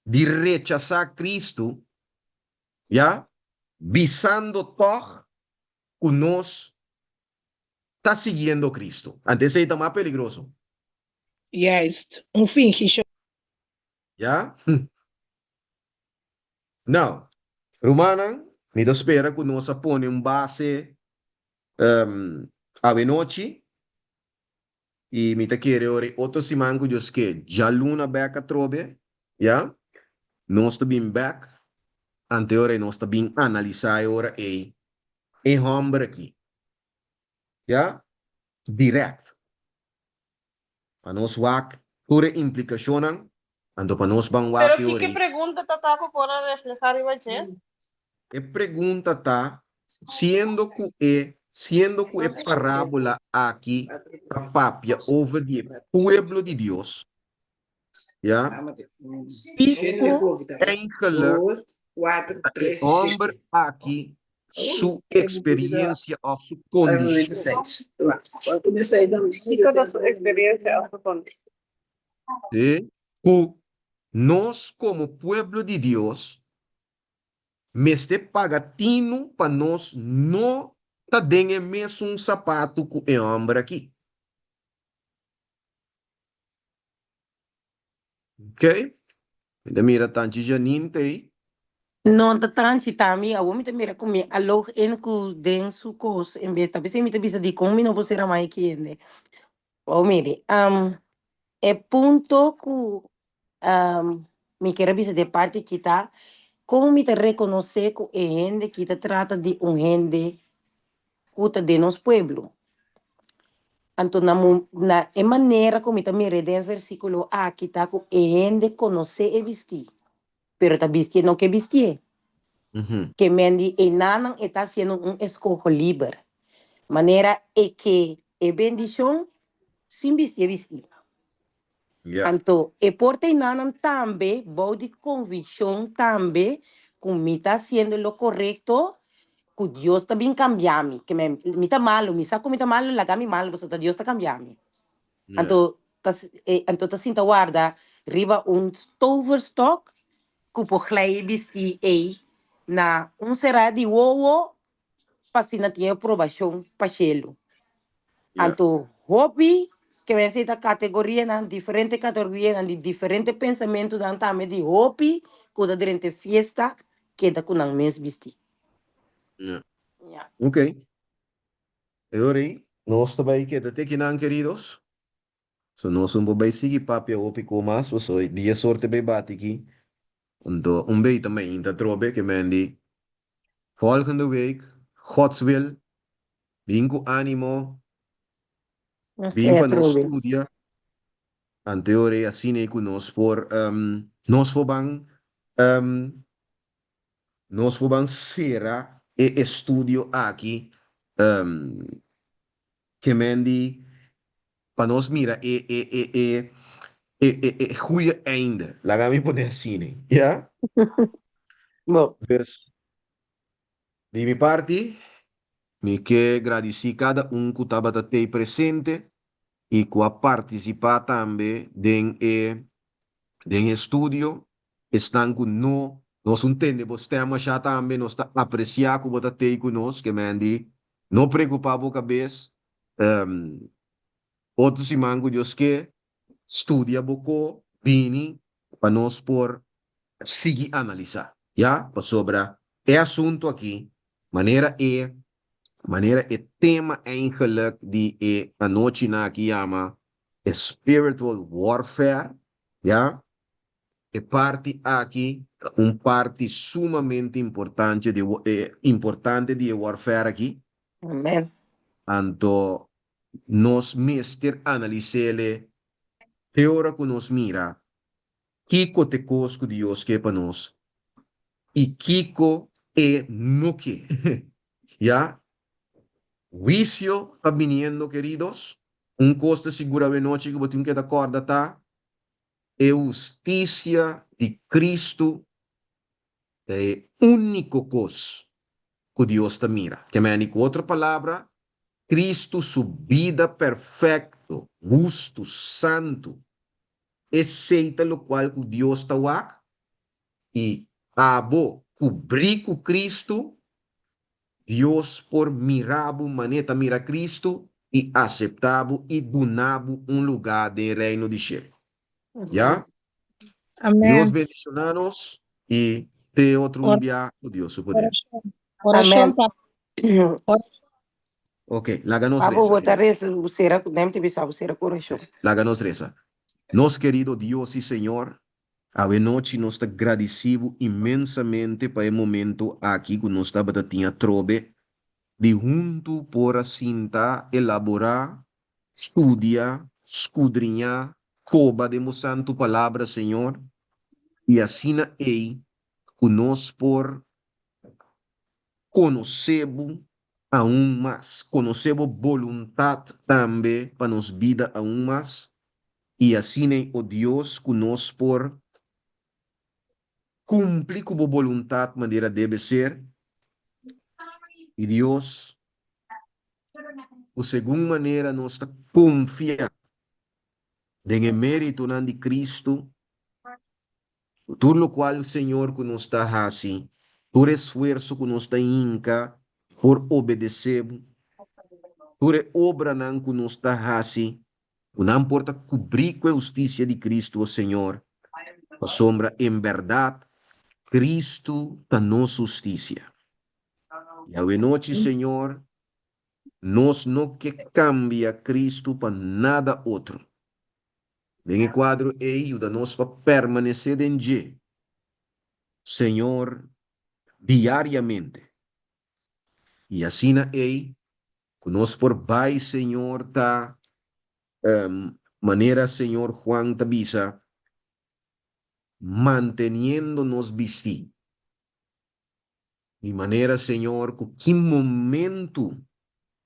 di rechasá Cristo, ya, bisando tòg ku nos ta siguiendo Cristo. Anto esei ta mas peligroso. Juist, un fingishon. Ya? Nou, rumannan, mi ta spera ku nos a pone un base awenochi i mi ta kere ora e otro siman ku Dios ke djaluna bèk atrobe, ya, nos ta bin bèk, ante ora ei nos ta bin analisá e ora ei e hòmber aki, ya, dirèkt. Pa nos wak tur e implikashonnan, anto pa nos ban Pero wak e kiko ora e ei. pregunta ta ta ku por a reflehá riba dje? E pregunta ta, siendo ku e siendo ku e parábola aki ta papia over di e pueblo di Dios, ya, kiko eigenlijk ta e hòmber aki su experiencia of su condicion. Kiko ta su experiencia of su condicion? Sí, cu nos como pueblo di Dios mester paga tinu pa nos no. ta den e mesun sapatu ku e hòmber akí. Ok, mi ta mira Tanchi Janine ta ei. No ta Tanchi, ta mi. Awor mi ta mira ku mi a log in ku den su kos en bes ta p'esei mi ta bisa dikon mi no por sera mai kiende. Awor mire, e punto ku mi kier a bisa di e parti aki ta kon mi ta rekonosé ku e hende ki ta trata di un hende ku ta den nos pueblo. Anto na na e manera ku mi ta mir'é den e versíkulo aki ta ku e hende konosé e bistí, pero ta bistié no ke bistié. Ke men di enanan e ta hasiendo un eskoho liber, manera e ke e bendishon sin bistié bistí. Anto e por ta enanan tambe bou di konvikshon tambe ku mi ta hasiendo lo korekto, ku Dios ta bin kambia mi. Ke men, mi ta malu, mi sa ku mi ta malu, laga mi malu pasobra ta Dios ta kambia mi. Anto ta anto ta sinta warda riba un toverstok ku por glei e bistí ei na un será di wowo pa asina tin e aprobashon pa shelu. Anto hopi ke men esei ta kategorianan, diferente kategorianan di diferente pensamentunan tambe di hopi ku ta drenta e fiesta keda ku nan mes bistí. Ya. Ok. E ora ei nos ta bai keda te kinan keridos. So nos un por bai sigui papia hopi ku mas pasobra dia sorte bai bati aki. Anto un bei ta mainta atrobe ke men di volgende week Gods wil bin ku animo Nos bin te pa nos atrobe. studia. Anto e ora ei asina ei ku nos por nos por ban nos por ban sera e estudio aki ke men di pa nos mira e e e e e e e goeie einde, laga mi pone asina, ya? Bo. Dus, di mi parti, mi ke gradisí kada un ku tabata tei presente i ku a partisipá tambe den e den e studio. Esnan ku no nos un tende bo stèm ashá tambe, nos ta apresiá ku bo ta tei ku nos, ke men di, no preokupá bo kabes, Otro siman ku Dios ke, studia bo ko bini pa nos por sigui analisá, ya? Pasobra e asuntu aki, manera e manera e tema eigenlik di e anochinan aki yama e spiritual warfare, ya? E parti aki ta un parti sumamente importante di e importante di e warfare aki. Amen. Anto nos mester analis'ele te ora ku nos mira kiko t'e kos ku Dios ke pa nos i kiko e no ke. Ya. Huisio ta biniendo, keridos. Un kos ta sigur awenochi ku bo tin ku keda kòrda ta E hustisia di Kristu ta e úniko kos ku Dios ta mira. Ke meni ku otro palabra, Kristu su bida perfekto, hustu, santu, esei ta lokual ku Dios ta wak, i abo kubrí ku Kristu, Dios por mira bo manera ta mira Cristo i aseptá bo i duna bo un lugá den e Reino di shelu. Ya? Dios Amen. bendishoná nos i te otro un bia ku Dios su poder. Orashon. Orashon Amen. pa orashon. Ok, laga nos Abo resa, bo ta querido. resa, bo sera ku nem ta bisa bo sera ku orashon. Laga nos resa. Nos querido Dios i Señor, Awe nochi nos ta gradisí bo inmensamente pa e momento aki ku nos tabata tin atrobe di huntu por a sinta, elaborá, studia, skudriñá, koba den bo santu palabra, Señor, i asina ei ku nos por konosé bo aun mas, konosé bo boluntat tambe pa nos bida aun mas, i asin'ei, o Dios, ku nos por kumpli ku bo boluntat manera debe ser, i Dios, ku segun manera nos ta konfia den e méritonan di Kristu, Ku tur lokual, Señor, ku nos ta hasi, tur esfuerso ku nos ta hinka por obedesé bo, tur e obranan ku nos ta hasi, ku nan por ta kubrí ku e hustisia di Kristu, o Señor, pasobra en bèrdat Kristu ta nos hustisia. I awenochi, Señor, nos no ke kambia Kristu pa nada otro. Den e kuadro ei, yuda nos pa permanesé den dje, Señor, diariamente. I asina ei ku nos por bai, Señor, ta manera Señor Juan ta bisa, manteniendo nos bistí. Di manera, Señor, ku ki momentu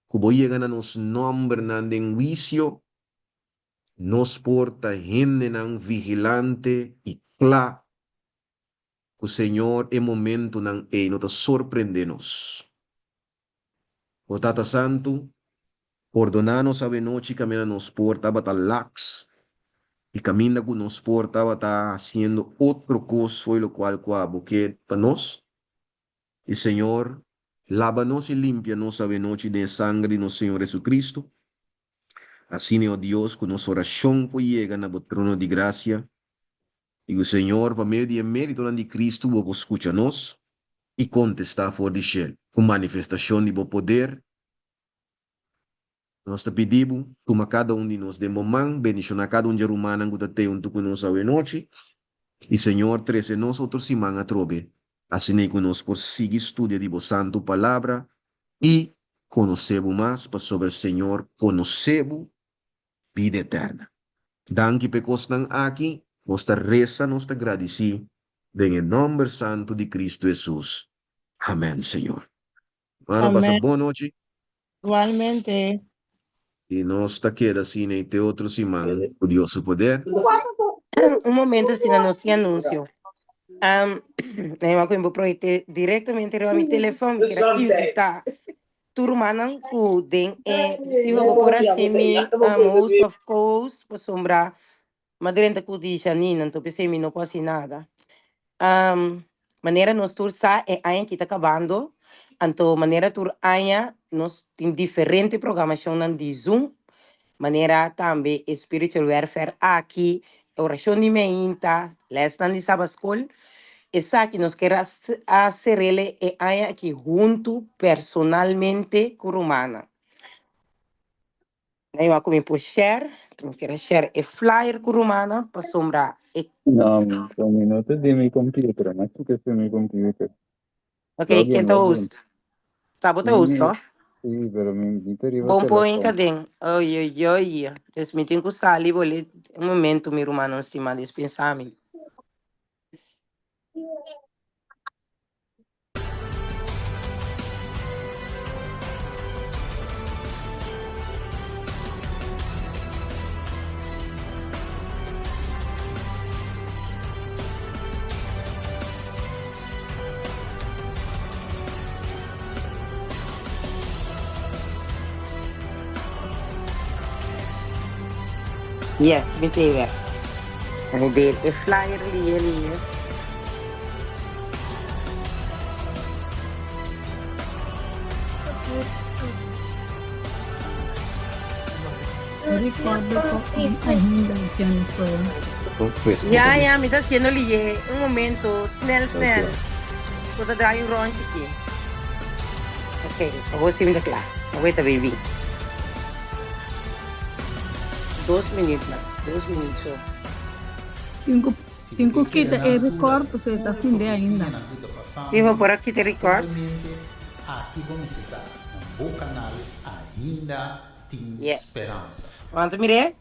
ku Bo yega na nos nòmbernan den huisio, nos por ta hendenan vigilante i kla ku Señor e momentunan ei no ta sorprendé nos. O Tata Santu, pordoná nos awenochi kaminda nos por tabata laks i kaminda ku nos por tabata hasiendo otro kos fo'i lokual ku abo ke pa nos. I Señor, laba nos i limpia nos awenochi den e sangre di nos Señor Jesucristo. Asina, o Dios, ku nos orashon por yega na bo trono di grasia I ku Señor, pa medio di e méritonan di Cristo, bo por skucha nos i kontestá for di shelu ku manifestashon di bo poder. Nos ta pidi bo, tuma kada un di nos den bo man, bendishoná kada un dje rumannan ku ta tei huntu ku nos awenochi, i Señor, trese nos otro siman atrobe, asin'ei ku nos por sigui studia di bo santu Palabra i konosé bo mas, pasobra Señor konosé bo bida eterna. Danki p'e kosnan aki, nos ta resa, nos ta gradisí den e nòmber santu di Kristu Hesus. Amèn, Señor. Mano pasa Amèn. bon nochi. Igualmente. I nos ta keda asina i te otro siman ku Dios su poder. Un momento asina nos tin anuncio. Um, mi a ku proyecte directamente riba mi telefon, mi kier a invita Tur rumannan ku den e si bo por hasi mi host of co-host pasobra mi a drenta ku di Janine anto p'esei mi no por hasi nada. Manera nos tur sa e aña aki ta kabando anto manera tur aña nos tin diferente programashonnan di Zoom manera tambe e spiritual warfare aki, e orashon di meinta, lèsnan di sabaskol. Esaki nos kier a serele e aña aki huntu personalmente ku rumannan. Nan a ku mi por share, mi kier a share e flyer ku rumannan pasobra e. No, mi no ta den mi computer, mi a kika den mi computer. Ok, Login, ken ta login. host? Ta bo ta Mi, host, mi, to? sí, pero mi, mi ta riba Bon po telefon. den. Oy, oy, oy. Dus mi tin ku sali bole un momento, mi rumannan stimá, dispensá mi. Yes, mi te wek. Mi deel e flyer liye liye. Recorda pa un ainda, Jennifer. Ya, ya, mi ta haciendo liye. Un momento, snel, snel. Bo ta draai un rondje aki. Ok, awor si mi ta kla. Awor ta baby. Dos minuut na, dos minuut so. Tin ku tin ku kita e record pasobra e ta finde ainda. Si bo por a kita e record. Yes. Wanta mir'é.